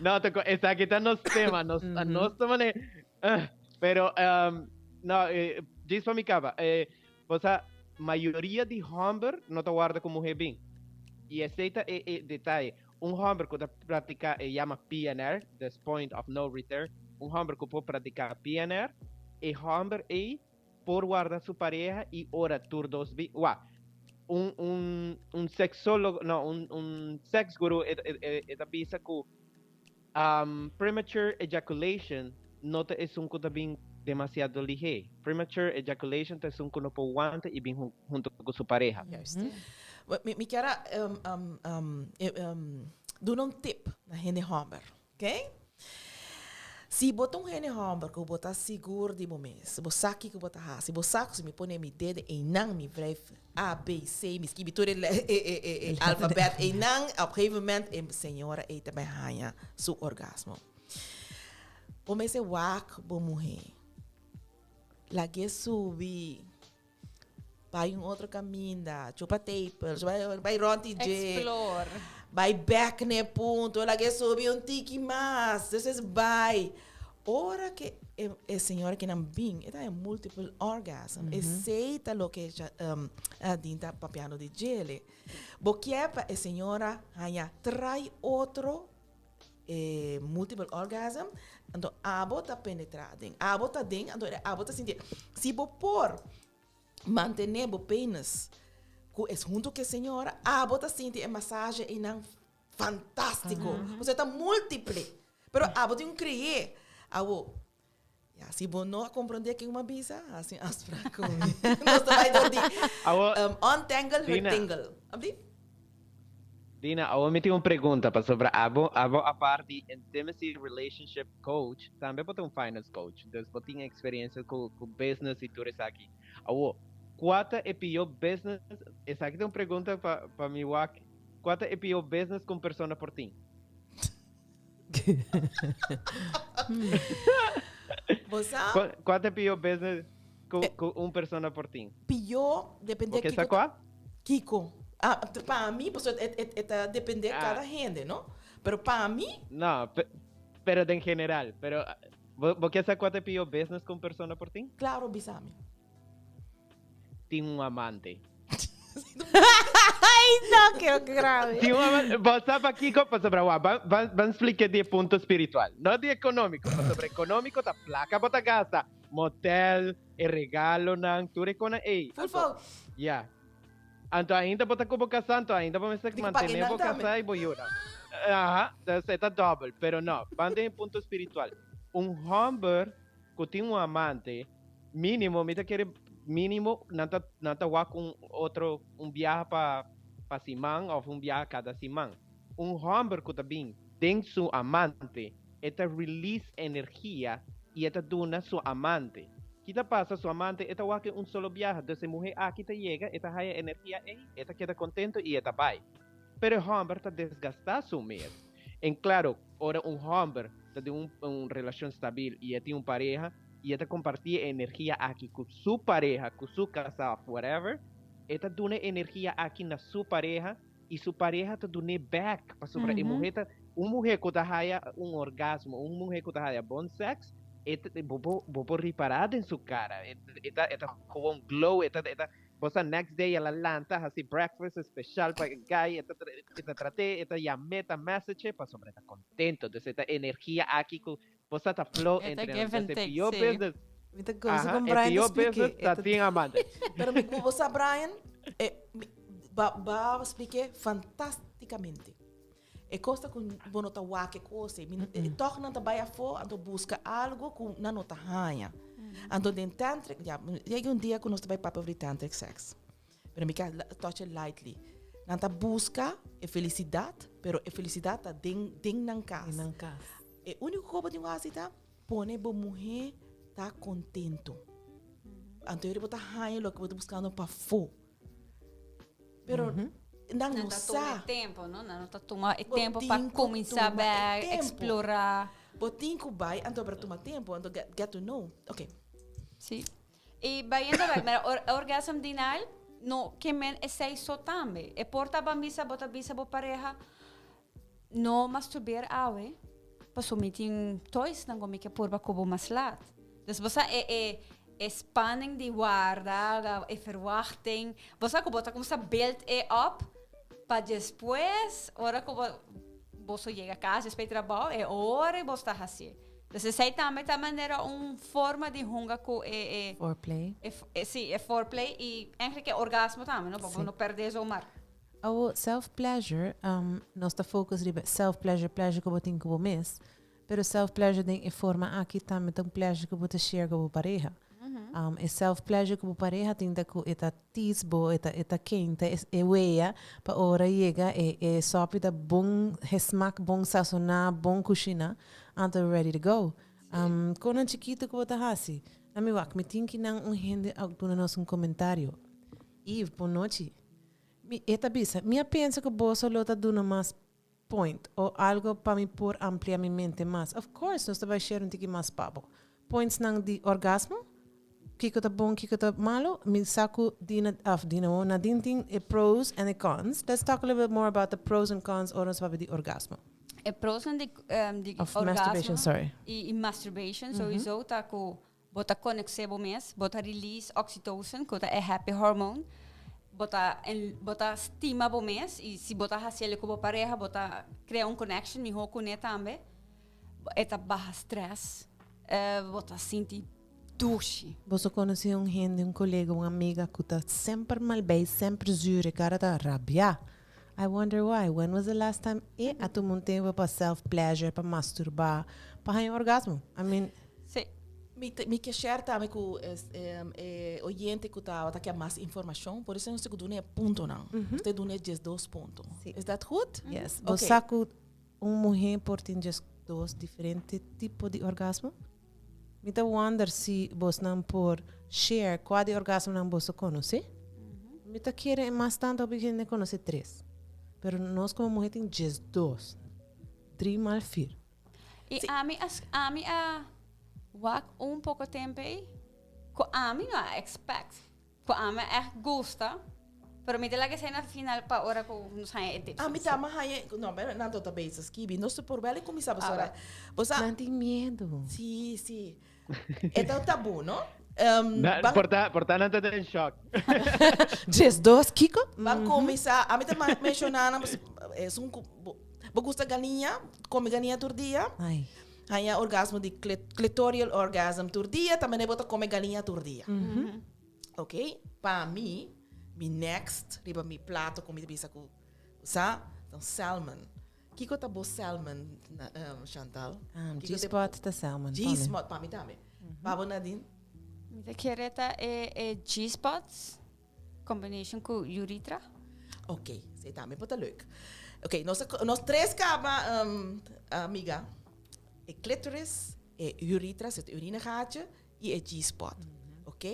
No, toko, esaki ta nos tema, nos, nos ta mane, pero, no, djis pa mi caba. Bo sa, mayoria di hòmber no ta warda ku muhé bin. I esei ta e e detaye. Un hòmber ku ta praktiká e yama PNR, des point of no return, un hòmber ku por praktiká PNR, e hòmber ei por warda su pareha i ora tur dos bin. Wak, un un un sexólogo, no, un un sex guru e e e ta bisa ku Premature ejaculation no ta esun ku ta bin demasiado lihé. Premature ejaculation ta esun ku no por wanta i bin hunto ku su pareha. Juist. Mi, mi kier a duna un tip na hende hòmber, oké? Si bo ta un hende hòmber ku bo ta sigur di bo mes, bo sa kiko bo ta hasi, bo sa ku si mi pone mi dede einan mi wrijf A, B, C, mi skibi tur e e alfabet einan, op gegeven moment e señora ei ta bai haña su orgasmo. Bo mester wak bo muhé. Lag'é subi. Bai un otro caminda, chupa tapers, bai, bai rond di dje. Explore. Bai back n'e punto, laga e subi un tiki mas, despues bai. Ora ke e, e señora kinan bin, e ta haña multiple orgasm. Esei ta loke ja, Adin ta papiando di djele. Bo kier pa e señora haña trai otro e multiple orgasm, anto abo ta penetra den. Abo ta den, anto abo ta sinti. Si bo por mantené bo penis ku es hunto ku e señora, abo ta sinti e masaje einan fantástiko. Pasobra e ta múltiple. Pero abo tin ku kreé. Abo, ya, si bo no a komprondé ken mi a bisa, hasi un afspraak ku mi. Nos ta bai dor di untangle her tingle. Abdi? Dina, awor mi tin un pregunta pasobra abo, abo apart di intimacy relationship coach, tambe bo ta un finance coach, dus bo tin experiencia cu cu business y tur esaki. Awor, cua ta e pio business, esaki ta un pregunta pa pa mi wak, cua ta e pio business cu un persona por tin? Bo sa? Cua cua ta e pio business cu cu un persona por tin? Pio depende Bo ke kiko sa ta cua? Kiko? Ah, pa mi, pasobra e, e, e ta depende Ah. kada hende, no? Pero pa mi, No, pe, pero den general. Pero ah, bo, bo ke sa kua ta e pió business ku un persona por tin? Claro, bisa mi. Tin un amante. Ay, no, ke grave. Tin un amante. Bo sa pakiko? Pasobra wak, ban, ban, ban splike di e punto spiritual. No di ekonómiko, pasobra ekonómiko ta plaka bo ta gasta. Motel, e regalonan, tur e konan ei. Full fout. Ya. Anto ainda bo ta ku bo kasá, anto ainda bo mester Di ku mantené pague nan bo tambe. kasá i bo yunan. Aha, dus e ta dòbel. Pero no, ban den e punto spiritual. Un hòmber ku tin un amante, mínimo, mi ta kere mínimo nan ta nan ta wak un otro un biaha pa pa siman òf un biaha kada siman. Un hòmber ku ta bin den su amante, e ta release energia y e ta duna su amante. Ki ta pasa? Su amante e ta wak un solo biaha, dus e muhe aki ta yega, e ta haya energia ey, e ta keda contento y e ta bay. Pero e homber ta desgasta su mes. En claro, ora un homber ta den un un relacion stabil y e tin un pareha y e ta comparti e energia aki cu su pareha, cu su casa of whatever, e ta duna e energia aki na su pareha, y su pareha ta dun'é bek, pasobra e muher ta, un muher cu ta haya un orgasmo, un muher cu ta haya bon sex, e ta, bo por, bo por ripara den su cara, e, e ta, e ta gewoon glow, e ta, e ta, bo sa next day el a lanta haci breakfast especial pa e guy, e ta, e ta trat'é, e ta yam'é, ta message-e, pasobra e ta contento, dus e ta energia aki cu bo sa ta flow E ta entre nan, give and dus e take, pior sí. business, Mi ta goza aha, con e Brian ta pior spliké. business E ta ta tin amante. Pero mi, bo sa Brian, e, mi, Ba ba spliké fantasticamente. E kos ta ku bo no ta wak e kos ei. Mi tòg nan ta bai afó anto buska algo ku nan no ta haña. Anto den tantric, ya, yega un dia ku nos ta bai papia over di tantric sex. Pero mi ke touch it lightly. Nan ta buska e felisidat, pero e felisidat ta den den nan kas. Den nan kas. E úniko kos bo tin ku hasi ta pone bo muhé ta kontento. Anto bo ta haña loke bo ta buskando pafó. Pero nan no ta sa. tuma e tempo, no? Nan no ta tuma e Bo tempo pa tin ku kuminsá tuma e bèk, tempo. eksplorá. Bo tin ku bai anto para tuma tempo, anto get, get to know. Ok. Sí. I bayendo bèk, mira, or, orgasm denial no ke men esei so tambe. E por ta ban bisa, bo ta bisa bo pareha, no masturbeer awe, paso mi tin toysnan ku mi ke purba ku bo mas laat. Dus bo sa e e e spanning di warda, e verwachting, bo sa ku bo ta kuminsá build e op pa despues ora ku bo boso yega kas despues di trabou e ora ei bo ta hasié. Dus esei tambe ta manera un forma di hunga ku e e Foreplay. e si e foreplay i eigenlijk e orgasmo tambe no, pa bo no pèrdè zomaar. Awo self pleasure, nos ta focus riba self pleasure, pleasure ku bo tin ku bo mes, pero self pleasure den e forma aki tambe ta un pleasure ku bo ta share ku bo pareha. E self pleasure ku bo pareha tin ta ku e ta tease bo, e ta e ta kenta e wea pa ora yega e e sopi ta bon gesmak, bon sasoná, bon kushiná, anto ready to go. Konan chikitu ku bo ta hasi? Na mi wak, mi tin ki nan un hende a duna nos un komentario. Eve, bon nochi. Mi, e ta bisa, mi a pensa ku boso lo ta duna mas point o algo pa mi por amplia mi mente mas. Of course, nos ta bai share un tiki mas pa bo. Pointsnan di orgasmo? kiko ta bon, kiko ta malo. Mi sa ku Dina, of Dina, oh, Nadine tin e pros and e cons. Let's talk a little bit more about the pros and cons ora nos papia di orgasmo. E pros and di, di Of masturbation, orgasmo sorry. y, y masturbation sowieso ta ku bo ta conecte bo mes, bo ta release oxytocin, ku ta e happy hormone. Bo ta, en, bo ta stima bo mes y si bo ta haciele ku bo pareha, bo ta crea un connection miho kuné tambe. E ta baha stress, bo ta sinti dushi. Boso konosé un hende, un kolega, un amiga ku ta semper malbei, semper zuur, e kara ta rabiá. I wonder why. When was the last time e a tuma un tempu pa self pleasure, pa masturbá, pa haña un orgasmo? I mean. Sí. Mi ta, mi ke share tambe ku e oyente ku ta ke mas informashon, por eso nos ta ku duna e puntonan. Nos ta duna e diesdos punto. Sí. Is dat goed? Yes. Bo Oké. sa ku Un muhé por tin djes dos diferente tipo di orgasmo? Mi ta wonder si bosnan por share kua di orgasmonan boso konosé. Mi ta kere e mas tantu hopi hende konosé tres. Pero nos komo muhé tin djes dos. Dri mal fir. I ami a ami a wak un poko tempu ei ku ami no a expect. Ku ami echt gusta, pero mi ta laga esei na final pa ora ku nos haña e tips. Ami ta haña, no, pero nan ta bezig skibi. Nos ta por wel kuminsá pasobra. Bo sa. Nan tin miedu. Sí, sí. E ta un tabú, no? Na, por ta, por ta nan ta den shock. 12, kiko? Ban kuminsá. Ami ta menshoná nan, esun ku bo, bo gusta galiña, kome galiña tur dia. Ai. Haña orgasmo di clitorial orgasm tur dia, ta manera bo ta kome galiña tur dia. Ok, pa mi, mi next riba mi plato ku mi ta bisa ku sa, ta un salmon. Kiko ta bo salmon, Chantal? G-spot ta salmon pa mi. G-spot pa mi tambe. Pa bo Nadine? Mi ta kere ta e G-spots combination ku urethra. Ok, esei tambe por ta leuk. Ok, nos nos tres kaba, amiga. E clitoris, e urethra, e urinegaatje, i e G-spot. Ok?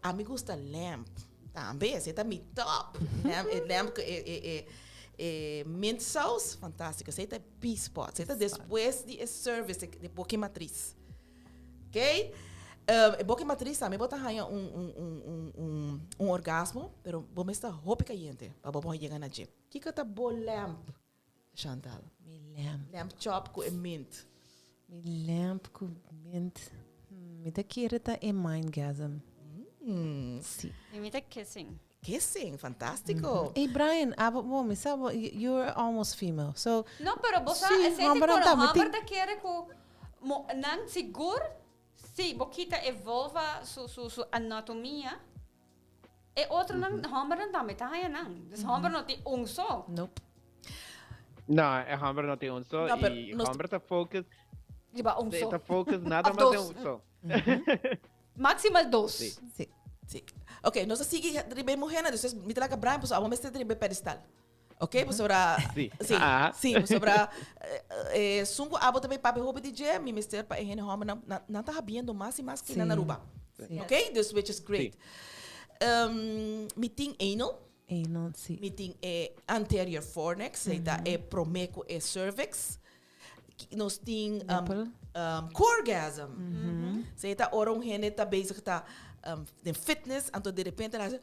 Ami gusta lamb tambe, esei ta mi top. Lamb, e lamb ku e, e, e, e mint saus, fantástiko. Esei ta e P-spot. Esei ta despues di e service, di e boki matris. Ok? E boki matris tambe bo ta haña un, un, un, un, un, un orgasmo, pero bo mes ta hopi kayente pa bo por yega na dje. Kiko ta bo lamb, Chantal? Mi lamb. Lamb chop ku e mint. Mi lamb ku mint. Mi ta kere ta e mindgasm. Si. I mi ta kissing. Kissing, fantástiko. Ey Brian, abo, bo, mi sa bo, you're almost female, so. No, pero bo sa, Sí, esei te hombernan koro, tambe homber tin. ta kere ku mo, nan sigur, si bo kita e vulva su, su, su anatomia, E otronan hombernan tambe ta haña nan. Dus homber no tin un so. Nope. No, e homber no tin un so. No, pero y nos- homber ta focus. Riba un so. Ta focus nada Of mas den dos. un so. Maximal dos. Sí. Sí. Sí. Ok, nos a sigui riba e muhernan, dus mi ta laga Brian pasobra abo mester riba e pedestal. Ok, pasobra... Sí. Sí, Ah. sí, pasobra eh, esun ku abo ta bay papia hopi di dje, mi mester pa e hende hombernan, nan, nan ta habiendo mas y mas ki nan Sí. Aruba. Sí. Ok, dus which is great. Um, mi tin anal, Anal, sí. mi tin e anterior fornix, mm -hmm. e prome ku e cervix. Nos tin Nipple. Coregasm. Esei ta ora un hende ta bezig ta den fitness, anto de repente nan hasi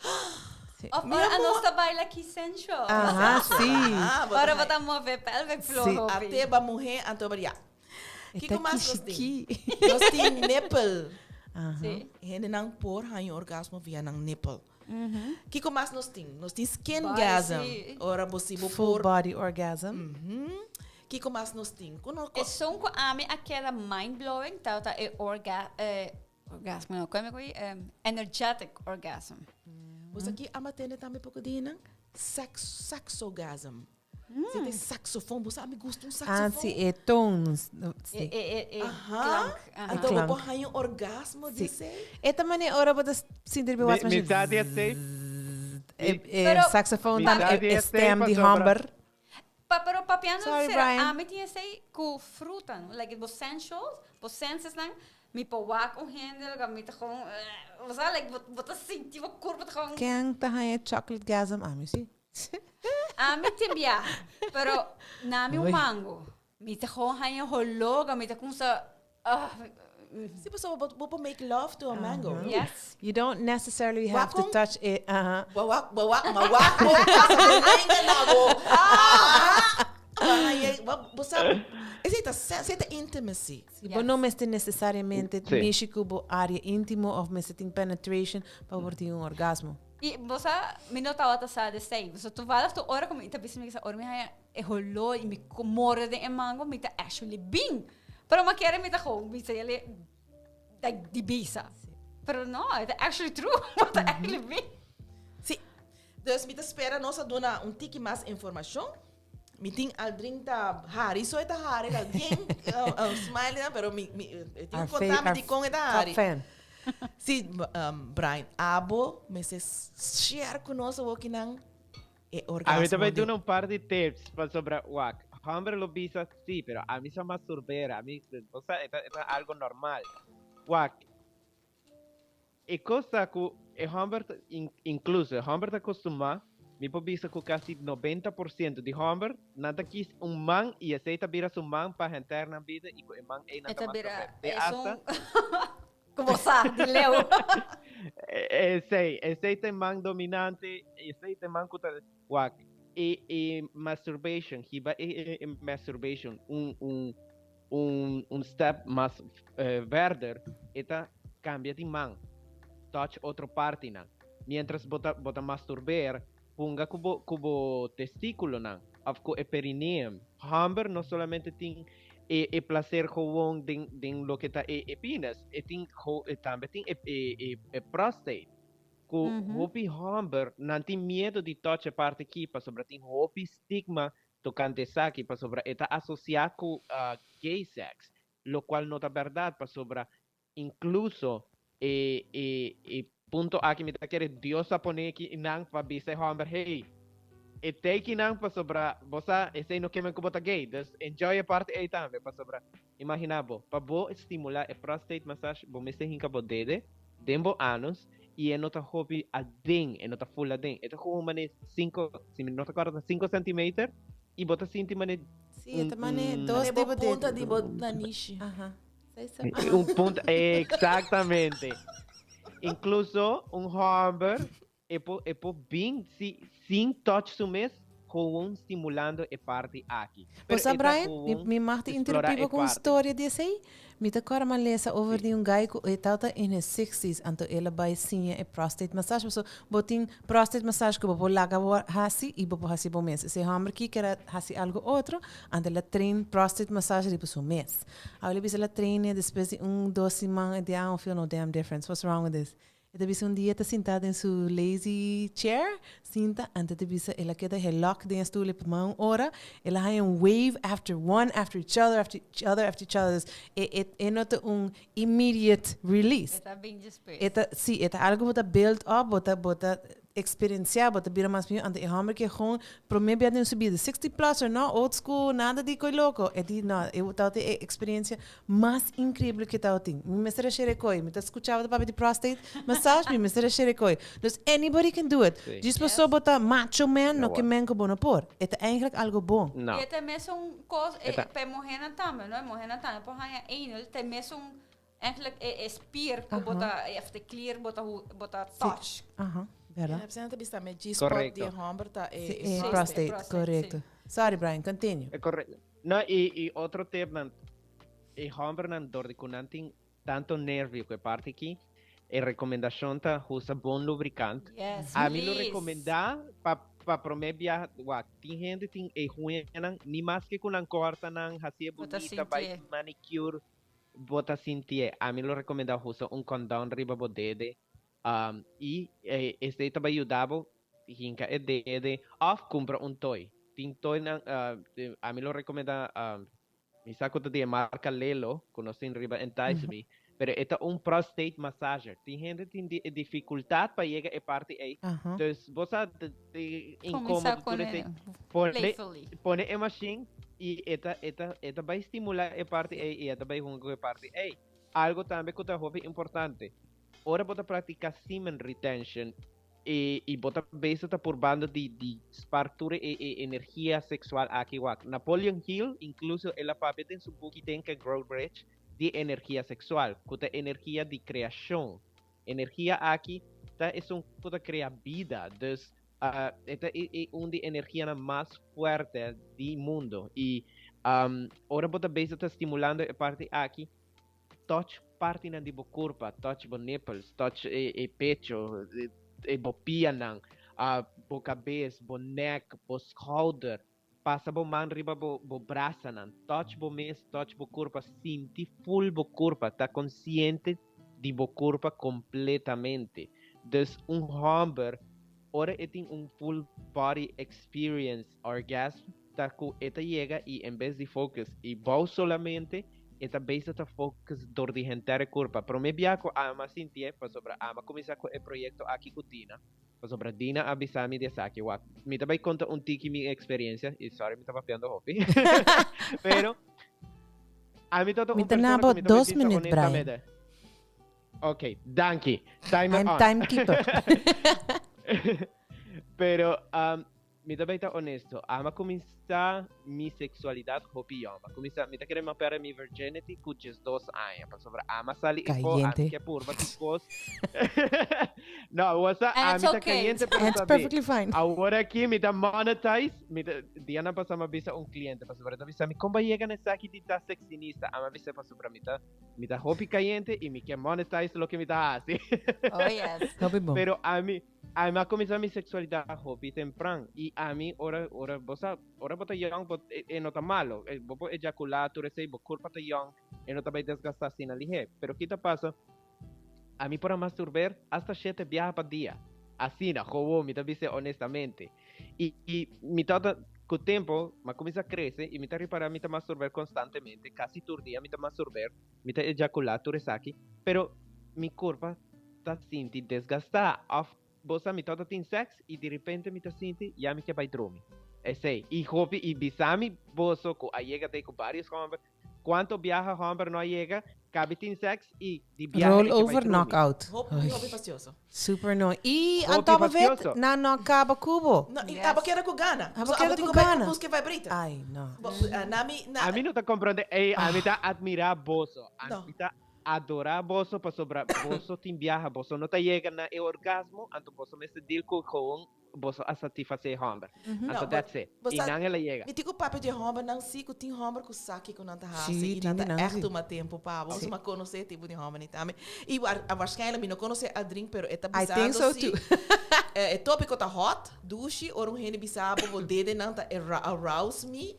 Sí. Of Mi ora amor. nos ta baila ki sensual. Aha, sí. Ah, bo Ora ta bo ta move pelvic floor Sí. hopi. Ate ba muhé, anto ba ya. E Kiko ta mas nos tin? kishiki. Nos tin nipple. Aha. Sí. Hendenan por haña orgasmo via nan nipple. Kiko mas nos tin? Nos tin Body, skingasm. sí. Ora bo si bo Full por. body orgasm. Mhm. Kiko mas nos tin? Ku no Esun ku ami a keda mind blowing tabata e orga e orgasmo no koe mi koe energetic orgasm. Bo sa ki ama tende tambe poko dianan? Sax saxogasm. Si te saxofon, bo sa ami gusta un Ah, saxofon. si, e tones. E Si. e e e Aha. klank. Aha. Anto bo Klank. por haña un orgasmo di Si. esei? E ta manera ora bo ta sinti riba Mi was mi machine. sa di esei. E, e Pero- saxofon Mi tam, sa e, di e esei stem di pasobra- homber. Pa, pero papiando Sorry, sera, Brian. ami tin esei ku fruta, no? Like bo sensuals, bo senses nan, mi por wak un hende, loke mi ta gewoon, bo sa, like bo, bo ta sinti bo kurpo ta gewoon. Ken ta haña chocolate gasm? Ami si. Ami tin bia, pero na mi un Oei. mango. Mi ta gewoon haña hologa, mi ta kumsa, ah. Si, pasobra bo bo por make love to a mango. Yes. You don't necessarily have to Wak touch it. Bo wak, bo wak, ma wak bo pasa bo lenga na bo. Ah! Bo bo sa, esei ta esei ta intimacy. Si bo no mester necesariamente mishi cu bo area intimo of mester tin penetration pa bo por tin un orgasmo. Y bo sa, mi no tabata sa di esei. So toevallig tur ora cu mi ta bisa mi kisa ora mi haya e holor y mi morde den e mango mi ta actually bin. Pero mi a kere mi ta gewoon bisa yali like di bisa. Pero no, e ta actually true. Bo ta actually bin. Si. Dus mi ta spera nos a duna un tiki mas informacion. Mi tin Aldrin ta hari, so e ta hari, ta bien smiley nan, pero mi, mi, e tin ku konta mi dikon e ta hari. Top fan. Si, Brian, abo mester share ku nos awokinan e orgasmo. Ami ta bai duna un par di tips pasobra wak, homber lo bisa si, pero ami sa masturbera, ami, bo sa, e ta, e ta algo normal. Wak, E kos ta ku e hòmber ta, inkluso e hòmber ta kostumá, mi por bisa ku kasi 90% di hòmber, nan ta kis un man i esei ta bira su man pa henter nan bida i ku e man ei nan ta masturb'é. Te asta. Ku bo sa, di leu. Esei, esei ta e man dominante, esei ta e man ku ta wak. E e masturbation, hiba e e masturbation un un un step mas verder, e ta cambia di man, touch otro partinan. Mientras bo ta bo ta masturbeer, hunga cu bo cu bo testiculonan of cu e perineum. Homber no solamente tin e e placer gewoon den den loke ta e e penis, e tin e tambe tin e e e prostate. Cu hopi homber nan tin miedo di touch e parti aki pasobra tin hopi stigma tocante esaki pasobra e ta asocia cu gay sex, locual no ta berdad pasobra incluso e e e punto aki mi ta kere Dios a pone aki nan pa bisa e homber hey e teki nan pasobra bo sa esey no kemen cu bo ta gay dus enjoy e parti ey tambe pasobra imagina bo pa bo stimula e prostate massage bo mester hinca bo dede den bo anus y e no ta hopi aden, e no ta full aden, e ta gewoon mane cinco, si mi no ta corda, cinco centimeter y bo ta sinti mane Sí, e ta mane dos Mane di bo bo punta dedo. di bo nanishi. Aha. Sei sa. Un punta, exactamente. Incluso un homber e por, e por bin si, sin touch su mes, gewoon stimulando e parti aki. Bo Pero sa e ta Brian, mi, gewoon mi mag te explora interrumpí e bo ku un parti. storia di esei. Mi ta kòrda mi a lesa over Sí. di un guy ku e tabata in his sixties, anto el a bai siña e prostate massage. Pasobra bo tin prostate massage ku bo por laga bo hasi i bo por hasi bo mes. Esei hòmber ki ker a hasi algu otro, anto el a train prostate massage riba su mes. Awor el a bisa el a train e despues di un, dos siman e di, I don't feel no damn difference, what's wrong with this? E ta bisa un dia ta sinta den su lazy chair, sinta, anto e ta bisa el a keda helok den e stoel e pa un ora, el a haña un wave after one after each other after each other after each other. Dus e e e no ta un immediate release. E ta bin despues. E ta, si, e ta algo bo ta build up, bo ta bo ta experiencia, bo ta bira mas mihó. Anto e hòmber ke gewoon promé bia den su bida, 60 plus or no, old school, nada di koe loko. E di no, e tabata e experiencia Mas increíble que tao tin. Mi mester a share koi. Mi ta scucha bo ta papia di prostate massage, mi mester a share koi. Dus anybody can do it. Sí. Djis paso bo ta macho man, no Ja, ke hoor. men ku bo no por. E ta eigenlijk algo bon. No. E ta mesun kos, E ta- pa e muhernan tambe, no? E muhernan tambe por haña anal, ta e mesun eigenlijk e spier ku bo ta, of de klier bo ta hu- bo ta touch. Aha, berdad. Ja, p'esei nan ta bisa tambe G-spot Correcto. di e hòmber ta e Sí, e e prostate, prostate, prostate, correcto. sí. Sorry Brian, continue. Correcto. No, i otro tip nan, e hòmbernan dor di ku nan tin tanto nervio ku e parti aki, e rekomendashon ta usa bon lubrikant. Yes, Ami lo please. rekomendá pa pa promé biaha, wak, tin hende tin e huñanan ni maske ku nan kòrta nan, hasié Bo ta bunita, bai sintié. manicure, bo ta sintié. Ami lo rekomendá usa un kondòn riba bo dede, i esei ta bai yuda bo hinka e dede òf kumpra un toy. Tin toynan, ami lo rekomendá, mi sa ku ta di e marka Lelo, ku nos tin riba Entice Me, pero e ta un prostate massager. Tin hende tin difikultat pa yega e parti ei. Dus bo sa Kuminsá inkomodo tur kon esei. e Pone, playfully. pone e mashin i e ta, e ta, e ta bai stimulá e parti ei i e ta bai hunga ku e parti ei. Algo tambe ku ta hopi importante, ora bo ta praktiká semen retention, E i bo ta bezig ta purbando di di spar tur e e energia seksual aki wak. Napoleon Hill inkluso el a papia den su buki Think and Grow Rich, di energia sexual, ku ta energia di kreashon. Energia aki ta esun ku ta krea bida, dus e ta e un di energianan mas fuerte di mundo. I ora bo ta bezig ta stimulando e parti aki, touch partinan di bo kurpa, touch bo nipples, touch e pecho, e bo pianan, bo kabes, bo nek, bo schouder. Pasa bo man riba bo bo brasanan, touch bo mes, touch bo kurpa, sinti full bo kurpa, ta konsiente di bo kurpa kompletamente. Dus un hòmber ora e tin un full body experience orgasm ta ku e ta yega i en bes di focus i bou solamente e ta bezig ta focus dor di henter e kurpa. Prome bia ku ami a sintié pasobra ami a kuminsá ku e proyekto aki ku Dina. Pasobra Dina a bisa mi di esaki, wak, mi ta bai konta un tiki mi eksperiencia, i sorry mi ta papiando hopi, pero ami ta Mi un ta persona nabo ku mi ta bai dos bisa minuut, Brian. honestamente. Ok, danki. Timer I'm on. timekeeper. Pero Mi ta bay ta honesto, ami a cuminsa mi sexualidad hopi yong. Mi a cuminsa, mi ta kere mi a perde mi virginity cu 12 aña, pasobra ami a sali efo, ami Cayente. ke purba tur cos. No, bo sa, And it's ami ta okay. cayente pero And it's sabi, perfectly fine. awor aki mi ta monetize, mi ta, dianan pasa mi a bisa un cliente, pasobra e ta bisa mi, con bo a yega na esaki di ta sexinista? Ami a bisa pasobra mi ta, mi ta hopi cayente y mi ke monetize loke mi ta haci. Oh yes. Hopi bon. Pero ami, Ami a kuminsá mi seksualidat hopi tempran i ami ora ora bo sa ora bo ta yòn bo e no ta malo bo por ejakulá tur esei bo kurpa ta yòn e no ta bai desgastá asina lihé pero ki ta pasa ami por a masturber asta shete biaha pa dia asina gewoon mi ta bis'é honestamente i i mi tabata ku tempo mi a kuminsá krese i mi ta ripará mi ta masturber konstantemente kasi tur dia mi ta masturber mi ta ejakulá tur esaki pero mi kurpa ta sinti desgastá òf bo sa mi tabata tin sèks i direpente mi ta sinti ya mi ke bai drumi. Esei. I hopi i bisa mi boso ku a yega tei ku vários hòmber, kuantu biaha hòmber no a yega kabi tin sèks i di biaha Roll e ke bai over drumi. knockout. Hopi Ai, hopi fastioso. super annoying. I Hopi on top of it, fastioso. nan no kaba ku bo. No, i Yes. abo keda ku gana. Abo So keda abo tin ku ku bai gana. buska e vibrator. Ai, no. Bo, ah, na mi, na, Ami no ta komprondé, ey, ami ta admirá boso. No. Ami ta Adorá boso pasobra boso tin biaha, boso no ta yega na e orgasmo, anto boso mester deal ku gewoon boso a satisfasé e hòmber. No, Anto bo, that's it. bo I sa, nan el a yega. mi tin ku papia di e hòmbernan sí, ku tin hòmber ku sa kiko nan ta hasi Sí, i tin nan di ta nan ègt sí. tuma tempu pa bo. Sí. Bo konosé e tipo di hòmber ni tambe. I war, waarschijnlijk mi no konosé Adrien, pero e ta I think bisando so sí, too. e tópiko ta hot, dushi, ora un hende bisa bo, bo dedenan ta arouse me.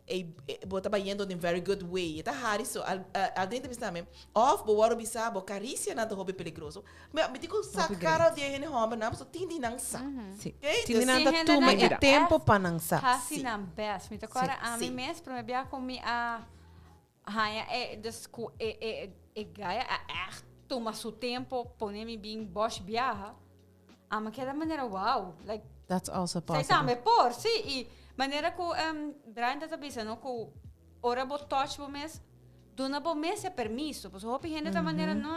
Ey, bo ta bayendo den very good way. E ta hari so. Al, Aldrin ta bisa tambe, of bo wòrdu bisa bo karisianan ta hopi peligroso. Mi, mi tin ku sa Hopi kara great. di e hende hòmbernan, pasobra tin di nan sa. Sí. Oké? Tin di Dus, nan Tin ta hende tuma nan e ta tempo echt pa nan sa. hasi Sí. nan best. Mi ta kòrda ami Sí. mes, promé bia ku mi a haña e, dus ku e, e, e gaya a echt tuma su tempo pone mi bin bòsh biaha. Ami keda manera wow, like That's also Zij possible. tambe por, sí. I manera ku um, Brian ta bisa, no, ku ora bo touch bo mes, duna bo mes e permiso. Pasobra hopi hende ta manera, no,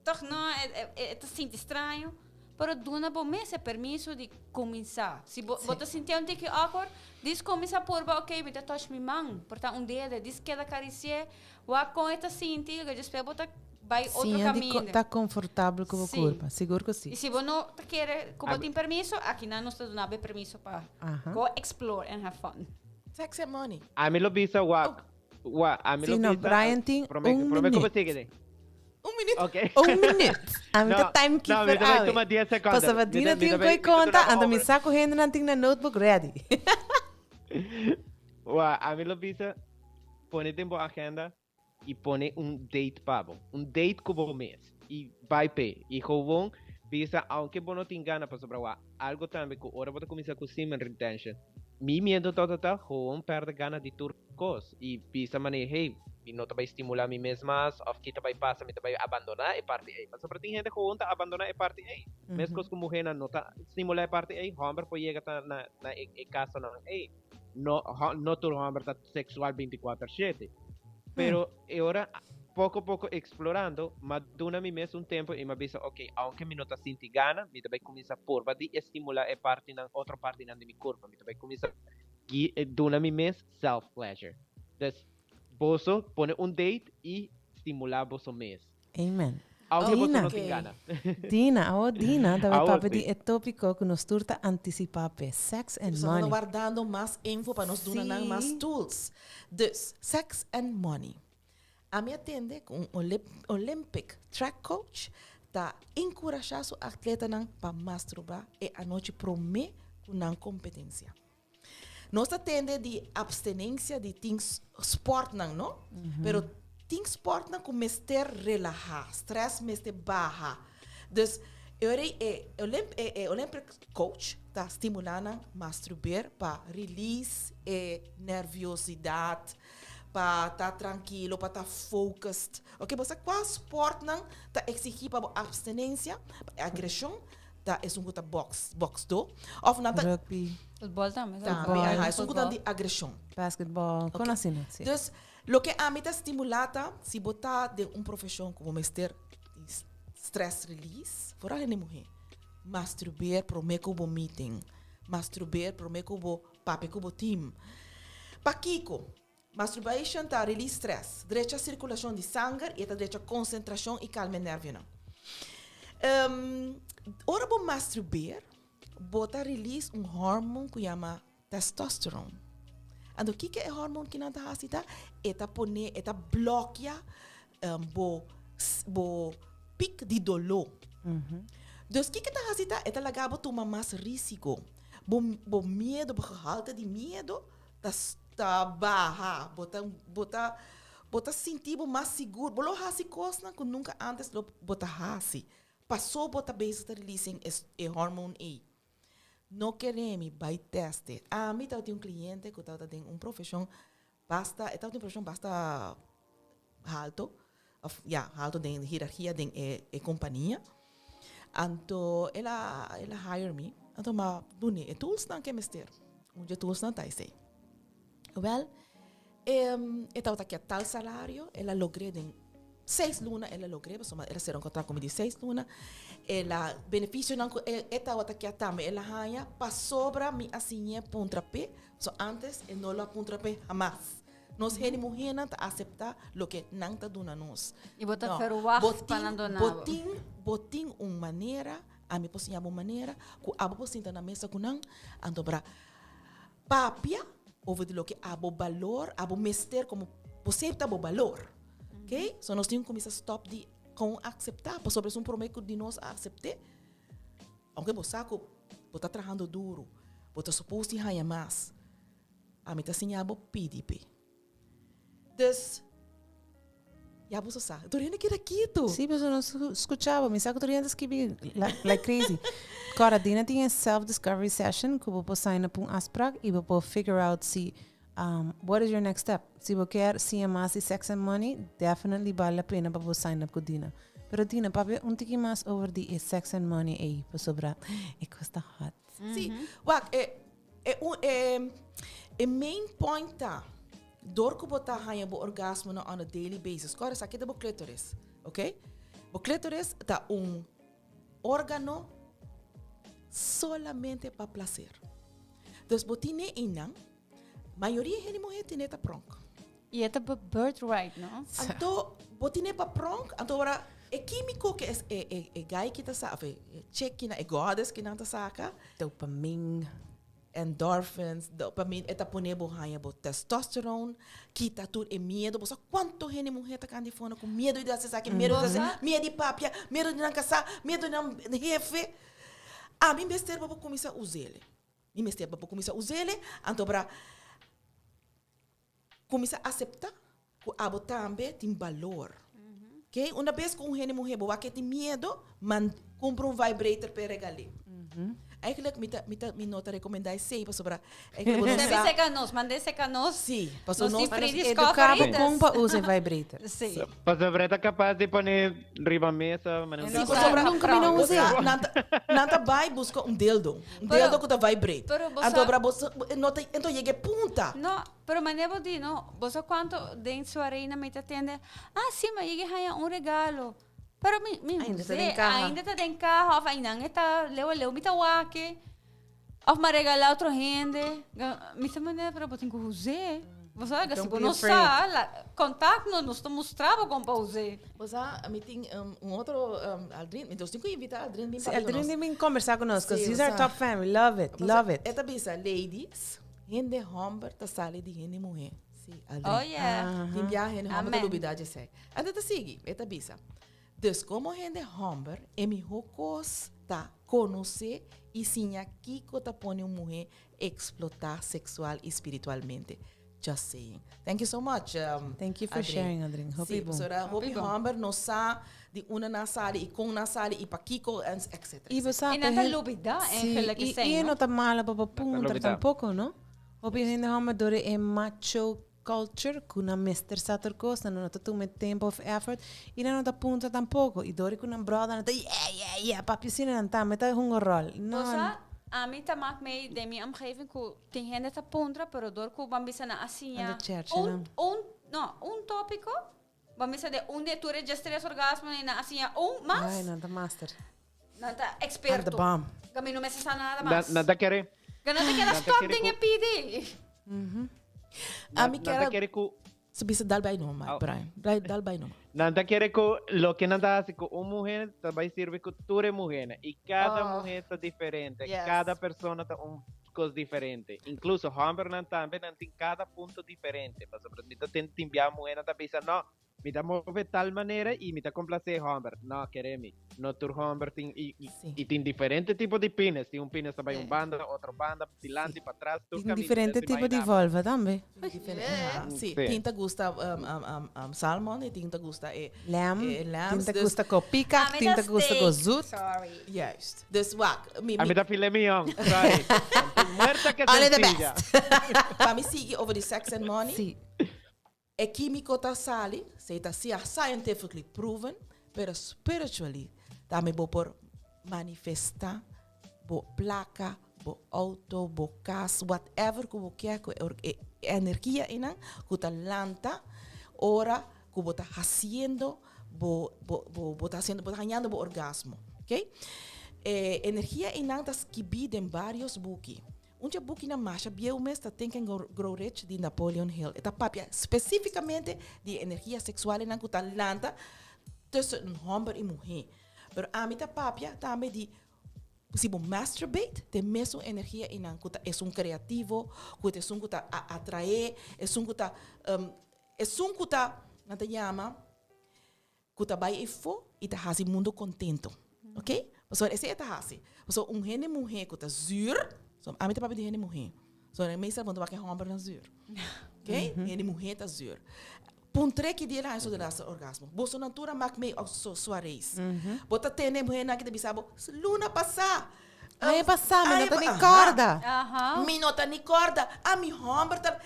toch no, e, e, e ta sinti straño. Pero duna bo mes e permiso di kuminsá. Si bo, bo ta sinti un tiki awkward, dis kuminsá purba, ok, mi ta touch mi man, por ta un dede, dis keda karisié, Wak kon e ta sinti, lo despues bo ta bai otro Siña di kaminda. ta konfortabel ku bo Sí. kurpa, sigur ku si. I si bo no ta kere ku bo tin permiso, akinan nos ta duna bo e permiso pa go explore and have fun. Sex and money. Ami lo bisa wak. Wak, ami Sí, lo no, bisa. Brian tin Prome, un prome ku bo minuut. sigui den. Un minuut. Ok. Un minuut. Ami ta No, timekeeper no, mi ta bai awe. tuma 10 seconden. Pasobra Mi Dina ta- mi tin ta ku bai- e mi ta konta, duna anto mi over. sa ku hendenan tin nan notebook ready. Wak, ami lo bisa pone den bo agenda y pone un date pa bo. Un date cu bo mes. Y bai p'e. Y gewoon bisa, aunke bo no tin gana pasobra wak, algo tambe cu ora bo ta cuminsa cu semen retention, mi miedo tabata ta gewoon perde gana di tur cos. Y bisa manera, hey, mi no ta bai stimula mi mes mas, of ki ta bai pasa, mi ta bai abandona e parti ey. Pasobra tin hende gewoon ta abandona e parti ey. Mescos cu muhernan no ta stimula e parti ey, homber por yega ta na e casonan ey. No, no tur homber ta sexual 24/7. Pero e ora poco poco explorando, ma duna mi mes un tempo y ma bisa, ok, aunke mi no ta sinti gana, mi ta bay cuminsa purba di estimula e partinan, otro partinan di mi curpa. Mi ta bay cuminsa duna mi mes self pleasure. Dus, Boso pone un date y stimula boso mes. Amen. Aunke boso Dina. no tin gana. Dina, awo Dina ta bay Awo papia si. di e topico cu nos tur ta anticipa p'e, sex and Nos ta money. wardando mas info pa nos duna nan mas Sí. tools. Dus, sex and money. Ami a tende cu un Olympic track coach ta encurasha su atletanan pa masturba e anochi prome cu nan competencia. Nos ta tende di abstenencia di tin sportnan, no? Pero tin sportnan cu mester relaha, stress mester baha. Dus e ora e e Olympic coach ta stimula nan masturbeer pa release e nerviosidad, pa ta trankilo, pa ta focused. Ok, bo sa cua sportnan ta exigi pa bo abstenencia, pa e agresion? Ta esun ku ta box, boxdo. Of nan ta Rugby. Futbol tambe. Tambe, Futbol. aha, esun ku ta di agreshon. Basketball, kon asina, si. Dus, loke ami ta stimulá ta, si bo ta den un profeshon ku bo mester di stress release, foral hende muhé, masturbeer promé ku bo meeting, masturbeer promé ku bo papia ku bo team. Pakiko? Masturbation ta release stress, drecha sirkulashon di sanger i e ta drecha konsentrashon i kalma e nervionan. Ora bo masturbeer, bo ta release un hormon ku yama testosteron. Anto kiko e hormon kinan ta hasi ta? E ta pone, e ta blòkia bo bo pik di doló. Dus kiko e ta hasi ta? E ta laga bo tuma mas risiko. Bo bo miedo, bo gehalte di miedo ta ta baha, bo ta bo ta bo ta sinti bo mas sigur, bo lo hasi kosnan ku nunka antes lo bo ta hasi, paso bo ta bezig ta releasing e e hormone ei. No kere mi bai teste. Ami tabatin un kliente ku tabata den un profeshon basta, e tabatin un profeshon basta halto, òf ya, halto den hierarkia den e e kompania. Anto el a el a hire mi, anto mi a dun'é e toolsnan ku e mester. Un dje toolsnan ta esei. Wèl, e tabata kia tal salario, el a logr'é den seis luna, el a logr'é, pasobra el a sera un kontrato ku mi di seis luna. El a benefisionan ku e e tabata kia tambe el a haña pasobra mi a siñ'é puntra p'e, pasobra ántes e no lo a puntra p'e hamas. Nos hende muhénan ta aseptá loke nan ta duna nos. I bo ta No, verwacht bo pa tin, nan duna bo bo. tin, bo tin un manera, ami por siña bo un manera, ku abo por sinta na mesa ku nan, anto bra papia over di loke abo balor, abo mester komo bo septa bo balor. Oké? So nos tin ku kuminsá stòp di kon akseptá, pasobra esun promé ku di nos a aksept'é, aunke bo sa ku bo ta trahando duru, bo ta supos di haña mas. Ami ta siña bo pidi p'e. Dus, ya boso sa. Tur hende keda kitu. Sí, pasobra nos skucha bo. Mi sa ku tur hende ta skibi like crazy. Kòrda, Dina tin e self-discovery session ku bo por sign up un afspraak i bo por figure out si what is your next step. Si bo kier siña mas di sex and money, definitely bal la pena pa bo sign up ku Dina. Pero Dina, papia un tiki mas over di e sex and money ei, pasobra e kos ta hot. Sí, wak, e E un e e main point ta, dor ku bo ta haña bo orgasmonan on a daily basis, kòrda esaki ta bo klitoris, oké? Bo klitoris ta un órgano solamente pa plaser. Dus bo tine einan, mayoria hende muhé tine ta pronk. I e ta bo birthright, no? Anto bo tine pa pronk, anto ora e kímiko ke es e e e guy ki ta sa of e chick ki nan e goddess ki nan ta saka. Dopamine. Endorphins, dopamine, e ta pone bo haña bo testosterone, kita tur e miedo. Bo sa kuantu hende muhé ta kanda di fona ku miedo di hasi esaki, miedo di hasi, miedo di papia, miedo di nan kasá, miedo di nan hefe. Ami mester pa bo kuminsá us'el. Mi mester pa bo kuminsá us'el, anto bra Cuminsa acepta cu abo tambe tin balor. Ok, una bes cu un hende muhe bo wak e tin miedo, man cumpra un vibrator p'e regal'é. Eigenlijk mi ta, mi ta, mi no ta recomenda esey pasobra eigenlijk bo no Debe sa. seca nos, mand'é seca nos. Sí, pasobra Nos nos tin free Educa discovery. bo con pa usa e vibrator. Sí. Pasobra e ta capaz di pone riba mesa, manera un Sí, tipo. pasobra Nunca mi no bo us'é. sa, nan ta, nan ta bai busca un dildo, un Pero- dildo cu ta vibrate. pero bo Anto sa- bra bo sa, no ta, anto yega e punta. No, Pero manera bo di, no, bo sa cuanto den su arena mi ta tende, ah, si, mi a yega haña un regalo. Pero mi, mi Ainda ta hus'é, den caha. ainda ta den caha, of ainan e ta leu a leu mi ta wak e, of mi a regala otro hende. Mi ta manera, pero bo tin cu hus'é. Bo sa, Don't si bo be no afraid. sa, la, contact nos, nos ta mustra bo con pa us'é. Bo sa, mi tin um, un otro um, Aldrin, mi nos tin ku invita Aldrin bin Si, papia ku Aldrin nos. tin bin conversa cu nos, 'cause Sí, he's bo our sa. top fan. We love it, Bo sa, love it. E ta bisa, ladies, hende homber ta sali di hende muhé. Sí, Aldrin. Oh yeah. Tin bia hende homber ta Amen. lubida djesei. Anto ta sigui, e ta bisa, Dus komo hende homber, e mihó kos ta konosé i siña kiko ta pone un muhé eksplotá seksual i spiritualmente. Just saying. Thank you so much, um, Thank you for Adrien. sharing, Adrien. Hopi Sí, bon. pasobra hopi Hopi bon. homber no sa di unda nan sali i kon nan sali i pakiko, en etcetera, I bo sa I nan ta pe- lubida, Sí, eigenlijk, i, esei, i no? no ta malo pa bo puntra lubida. tampoco, no? Hopi hende homber dor e macho culture ku nan mester sa tur kos, nan no ta tuma tempo of effort i nan no ta puntra tampoco. I dor ku nan brother nan ta yeah, yeah, yeah, papia asina nan tambe ta hunga rol. No. Bo sa, ami ta mak mee den mi omgeving ku tin hende ta puntra, pero dor ku ban bisa nan a siña Nan ta cherche un, nan. un, no, un tópiko, ban bisa de un de tur e djes tres orgasmo i nan a siña un mas, Ai, nan ta master. nan ta I'm the eksperto. bomb. Kami no mester sa nada Na, mas. nan ta kere, Ka nan ta keda nan ta stop kere den ku e pidi. A mi nan ta kier kere ku Se bisa dal bij noma, Au. Brian. Dal, dal bij noma. Nan ta kere ku loke nan ta hasi ku un muher ta bai sirbi ku tur e muhernan. I kada Oh. muher ta diferente. Yes. Kada persona ta un kos diferente. Inkluso hòmbernan tambe nan tin kada punto diferente. Pasobra mi ta tin tin bia muhernan ta bisa no, Mi ta move tal manera y mi ta complace e homber. No, kere mi. No tur homber tin y, y, Sí. y tin diferente tipo di pines. Tin un pines ta bay un Sí. banda, otro banda, dilanti, patras, tur Tin caminda. diferente Entonces, tipo di imagina. vulva tambe. Diferente. Aha, sí. Sí. Tin ta gusta um, um, um, um, salmon y tin ta gusta e, Lamb, e lamb. tin ta Dus, gusta ko pika, Ami tin ta gusta ko steak. zoet. Sorry. juist. Dus wak, mi, A mi mi, ta filet mignon. Sorry. Muerta que Only the sencilla. best. pa mi sigui over di sex and money. Sí. E kímiko ta sali, esei ta sia scientifically proven, pero spiritually tambe bo por manifestá bo plaka, bo auto, bo kas, whatever ku bo kier ku e energia einan ku ta lanta ora ku bo ta hasiendo bo bo bo bo ta hasiendo bo ta hañando bo orgasmo, ok. E energia einan ta skibí den varios buki. Un dje bukinan masha bieu mes ta Think and Grow Rich di Napoleon Hill. E ta papia spesífikamente di e energia seksualnan ku ta lanta tussen un hòmber i muhé. Pero ami ta papia tambe di si bo masturbate, ta e mesun energia einan ku ta esun kreativo, ku ta esun ku ta atraé, esun ku ta, esun ku ta, nan ta yama, Ku ta bai efo i ta hasi mundu kontento. Ok? Pasobra esei e ta hasi. Pasobra un hende muhé ku ta zür, so ami ta papia di hende muhé. So meestal bo no ta wak e hòmbernan zür. Ok? Hende muhé ta zür. Puntr'é ki dia el a haña su de laatste orgasmo. Boso nan tur a mak mee òf su su a reis. Bo ta tene muhénan ki ta bisa bo, luna pasá. Aña pasá mi no ta ni Aña pa- kòrda. Aha. Mi no ta ni kòrda. A mi hòmber ta.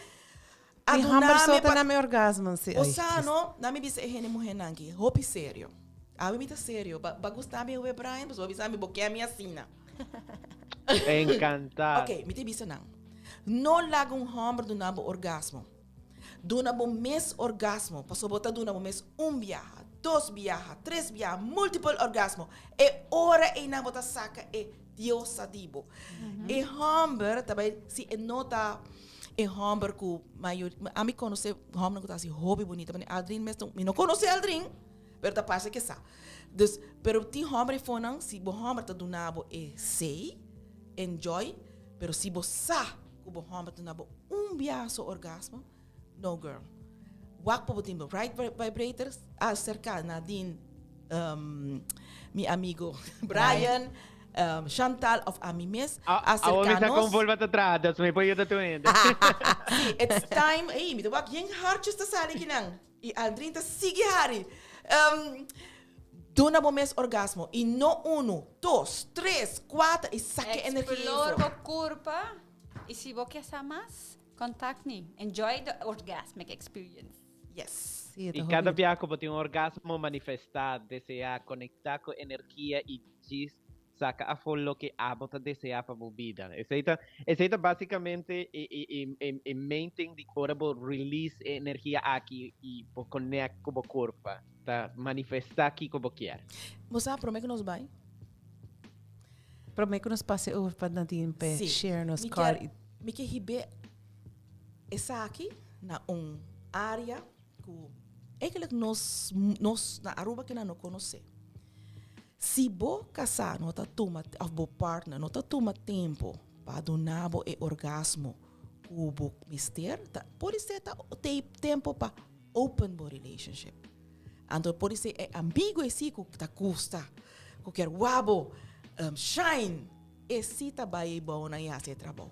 Mi A hamber so dunami ta pa na mi orgasmo si. O Ay, sa no, na mi bisa e hende muhernan aki, hopi serio. Awe mi ta serio. Ba ba gusta mi awe Brian, pasobra bo bisa mi bo ke mi asina. Encantá. Ok, mi ta bisa nan. No laga un homber duna bo orgasmo. Duna bo mes orgasmo, pasobra bo ta duna bo mes un biaha, dos biaha, tres biaha, multiple orgasmo. E ora einan bo ta saka e diosa di bo. E homber ta bai, si e no ta E homber ku mayoria, ami konosé hombernan ku ta hasi hopi bunita, mane Aldrin mes ta un, mi no konosé Aldrin, pero ta parse ke sa. Dus, pero tin homber efonan, si bo homber ta duna bo e sei, enjoy, pero si bo sa ku bo homber ta duna bo un biaha su orgasmo, no girl. Wak pa bo tin bo right vibrator, aserka Nadine, mi amigo Brian, Chantal of ami mes, Awor mi aserka sa nos. kon vulva ta traha, dus mi por yuda tur hende. Sí, it's time. Ey, mi ta wak yen hartjes ta sali kinan. I Aldrin ta sigui hari. Duna bo mes orgasmo. I no unu, dos, tres, kuater i saka e energia Explore efo. bo kurpa i si bo ke sa mas, contact mi. Enjoy the orgasmic experience. Yes. Sí, e ta I kada hopi. biaha ku bo tin un orgasmo, manifestá, deseá, konektá ku energia i djis saka afó loke abo ta deseá pa bo bida. Esei ta, esei ta básikamente e, e, e, e, e main thing di ora bo release e energia aki i bo connect ku bo kurpa, ta manifestá kiko bo kier. Bo sa promé ku nos bai? Promé ku nos pasa e over pa Nadine p'e Sí. share nos Mi card kier, i. mi ke hib'é esaki. na un área ku eigenlijk nos nos na Aruba kina no konosé. Si bo kasá no ta tuma òf bo partner no ta tuma tempu pa duna bo e orgasmo ku bo mester, ta por ser ta tempu pa open bo relationship. Anto por ser e amigo esei ku ta gusta, ku kier wak bo shine, esei ta bai ei bou nan i hasi e trabou.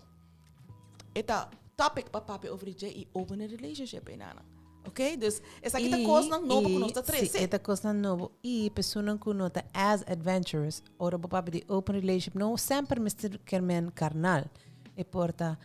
E ta topic pa papia over dje i open a relationship einan. Ok, dus esaki ta kosnan nobo ku nos ta trese. Si, e ta kosnan nobo. I personanan ku no ta as adventurous, ora bo papia di open relationship, no semper mester ker men karnal. E por ta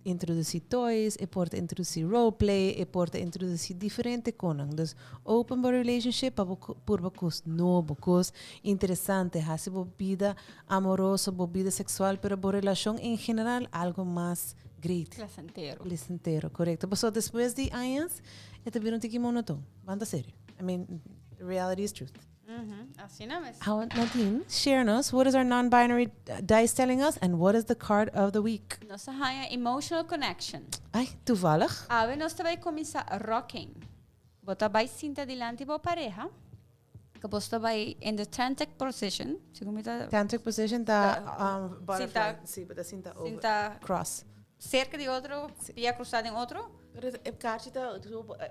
introdusí toys, e por ta introdusí roleplay, e por ta introdusí diferente konan. Dus open bo relationship pa bo purba kos nobo, kos interesante, hasi bo bida amoroso, bo bida seksual, pero bo relashon en general algo mas great. Placentero. Placentero, correcto. Pasobra despues di añas e ta bira un tiki monoton. Ban ta serio. I mean, reality is truth. Asina mes. How, Nadine, share nos, what is our non-binary dice telling us and what is the card of the week? Nos a haña emotional connection. Ay, toevallig. Awe nos ta bai kuminsá rocking. Bo ta bai sinta dilanti bo pareha. Ku bo ta bai in the tantric position. Segun mi ta. Tantric position ta butterfly. Sinta. Si, bo ta sinta over. Sinta. Cross. Serka di otro, pia krusá den otro. Pero e kaarchi ta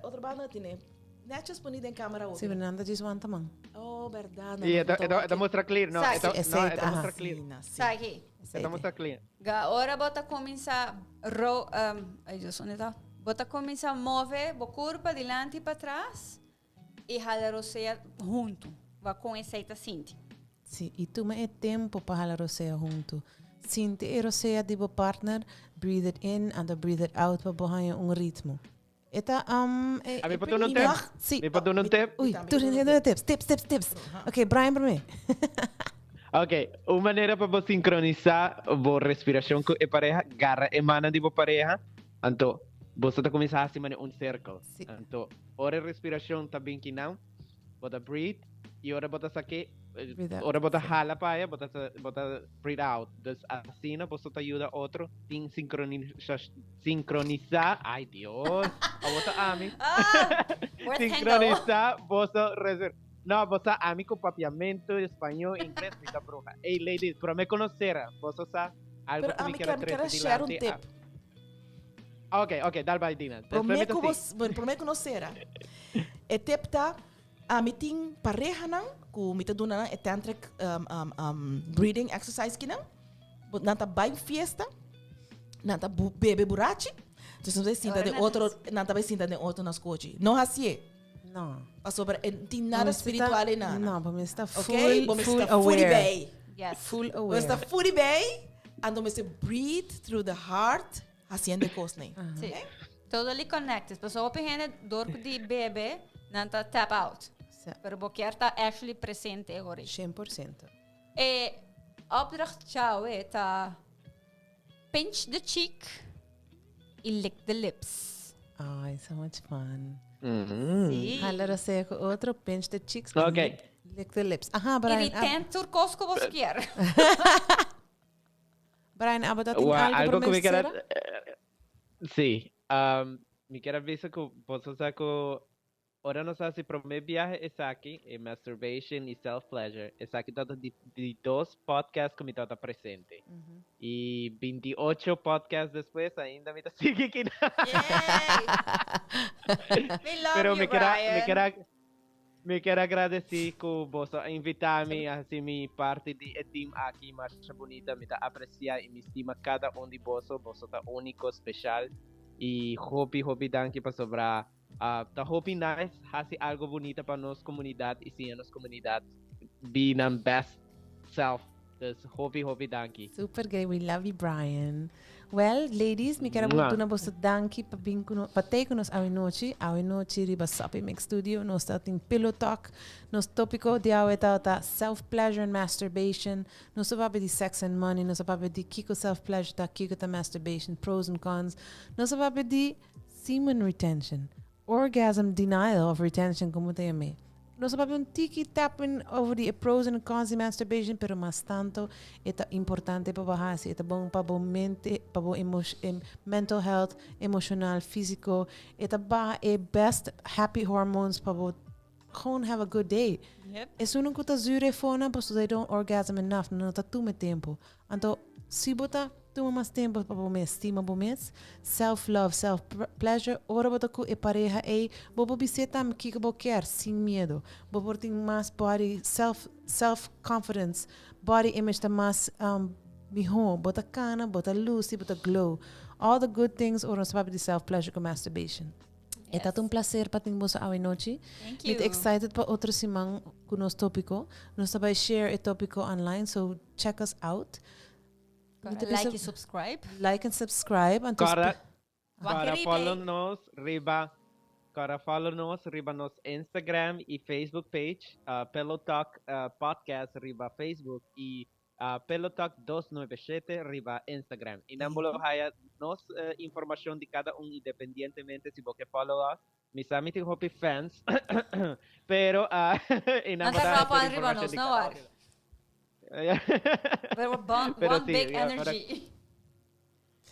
otro banda tene netjes poni den kamera Si, pero nan ta djis wanta man. Oh, berdad. I e ta mustra clear, no? Sa, No, e ta mustra clear. Sa aki. E ta mustra clear. Ga ora bo ta kuminsá ro, ay Dios, unda ta? Bo ta kuminsá move bo kurpa dilanti i patras i hala rosea huntu. Wak kon esei ta sinti. Si, i tuma e tempu pa hala rosea huntu. Sinti e rosea di bo partner, breathe it in anto breathe it out pa bo haña un ritmo. E ta um, e, A mi e por duna un i tip? nog, si. Mi por duna un tip? Ui, tur hende duna tips, tips, tips, tips. Ok, Brian promé. Ok, un manera pa bo sinkronisá bo respirashon ku e pareha, gara e mannan di bo pareha, anto boso ta kuminsá hasi manera un sirkel. Si. Anto ora e respirashon ta bin kinan, bo ta breathe i ora bo ta sak'é, Breathe out. ora bo ta hala pa aya, bo ta bo ta breathe out. Dus asina boso ta yuda otro tin sinkronisa sinkronisá, ay Dios, abo ta ami. Ah, where's Tango? Sinkronisá boso respir. No, bo sa ami ku papiamentu, español, ingles mi ta bruha. Ey ladies, prome ku nos sera, boso sa algo Pero ku mi ami kier a kier, mi kier a trese share un dilanti. tip. Ok, ok, dal bai Dina. Despues Prome mi ta ku sigui. bos, bueno, prome ku nos sera. E tip ta, ami tin parehanan ku mi ta duna nan e tantric um, um, um, breathing exercise kinan. Bo- Nan ta bai fiesta, nan ta bu, bebe burachi. Dus nan ta sinta Ora den nan otro, nan ta bai sinta den otro na skochi. No hasié. No. Pasobra e no tin nada Bo mester ta- spiritual ei nada. No, bo mester ta Ok? full, Bo mester full ta fully aware. bij. Yes. Full Bo aware. mester ta fully bij. Anto mester breathe through the heart haciendo e kosnan. Si. Totally connected. Pasobra hopi hende door ku di bebe, nan ta tap out. Si. Pero bo kier ta actually presente e ora ei. 100%. E opdracht djawe ta pinch the cheek i lick the lips. Ay, so much fun. Si. Hala rosea ku otro, pinch the cheeks and Ok. lick the lips. Aha, I Brian. di ten tur kos ku bo kier. Brian, abo ta tin Wa, algo algo pa ku mi kier a mester? Si. Mi kier a bisa ku boso sa ku ora nos hasi prome biahe esaki, e masturbation i self pleasure, esaki tabata di di dos podcast ku mi tabata presente. I 28 podcast despues ainda mi ta sigui kina. Yay! We love Pero you, mi kier a mi Brian. kier a mi kier a gradesí ku boso a invitá mi a hasi mi parti di e team aki masha bunita. Mi ta apresiá i mi stima kada un di boso. Boso ta úniko, speshal i hopi hopi danki pasobra ta hopi nice hasi algo bunita pa nos komunidat i siña nos komunidat be nan best self. Dus hopi hopi danki. Super great, we love you Brian. Well, ladies, mi kier a Mwah. duna boso danki pa bin ku no, pa tei ku nos awe nochi. Awe nochi riba Soppy Mix Studio nos ta tin Pillow Talk. Nos tópiko di awe tabata self pleasure and masturbation. Nos a papia di sex and money, nos a papia di kiko self pleasure ta, kiko ta masturbation, pros and cons. Nos a papia di semen retention, orgasm denial of retention, komo ta yam'é. Nos a papia un tiki tapping over di e pros and cons di masturbation, pero mas tanto e ta importante pa bo hasi. E ta bon pa bo mente, pa bo emo mental health, emocional, fisico. E ta baha e best happy hormones pa bo gewoon have a good day. Esunnan cu ta zuur e fonan pasobra they don't orgasm enough, nan no ta tuma e tempo. Anto, si bo ta tuma mas tempo pa bo mes, stima bo mes, self love, self pleasure, ora bo ta cu e pareha ey, bo por bis'é tambe kico bo kier, sin miedo. Bo por tin mas body, self, self confidence, body image ta mas miho, bo ta cana, bo ta luci, bo ta glow. All the good things ora nos ta papia di self pleasure cu masturbation. E ta un placer pa tin boso awe nochi. Thank Mi you. ta excited pa otro siman cu nos topico. Nos ta bay share e topico online, so check us out. Mi ta Like bisa y subscribe. Like and subscribe. Anto Corda, Wak corda replay. follow nos riba, corda follow nos riba nos Instagram y Facebook page, Pillow Talk Podcast riba Facebook y Pillow Talk 297 riba Instagram. Y nan bo lo haya nos informacion di cada un independientemente si bo ke follow us. Mi sa mi tin hopi fans, pero y nan Nan bo ta ta rapo haya tur arriba informacion nos, di no cada worry. un. Pero Pero one sí, big ya, ora energy.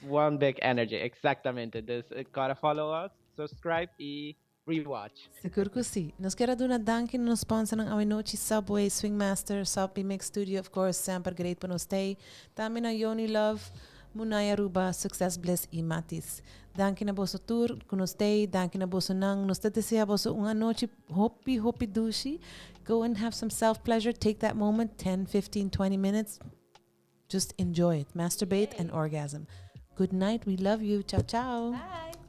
One big energy, exactamente. Dus gotta follow us, subscribe y rewatch. Sigur cu si. Nos kier a duna danki na nos sponsornan awenochi, Subway, Swingmaster, Soppy Mix Studio, of course, semper great pa nos stay. Tambe na Yoni Love, Munay Aruba, Success Bliss y Matis. Danki na boso tur cu nos stay, danki na bosonan. Nos ta desea boso un anochi hopi, hopi dushi. Go and have some self-pleasure. Take that moment, 10, 15, 20 minutes. Just enjoy it. Masturbate and orgasm. Good night. We love you. Ciao, ciao. Bye.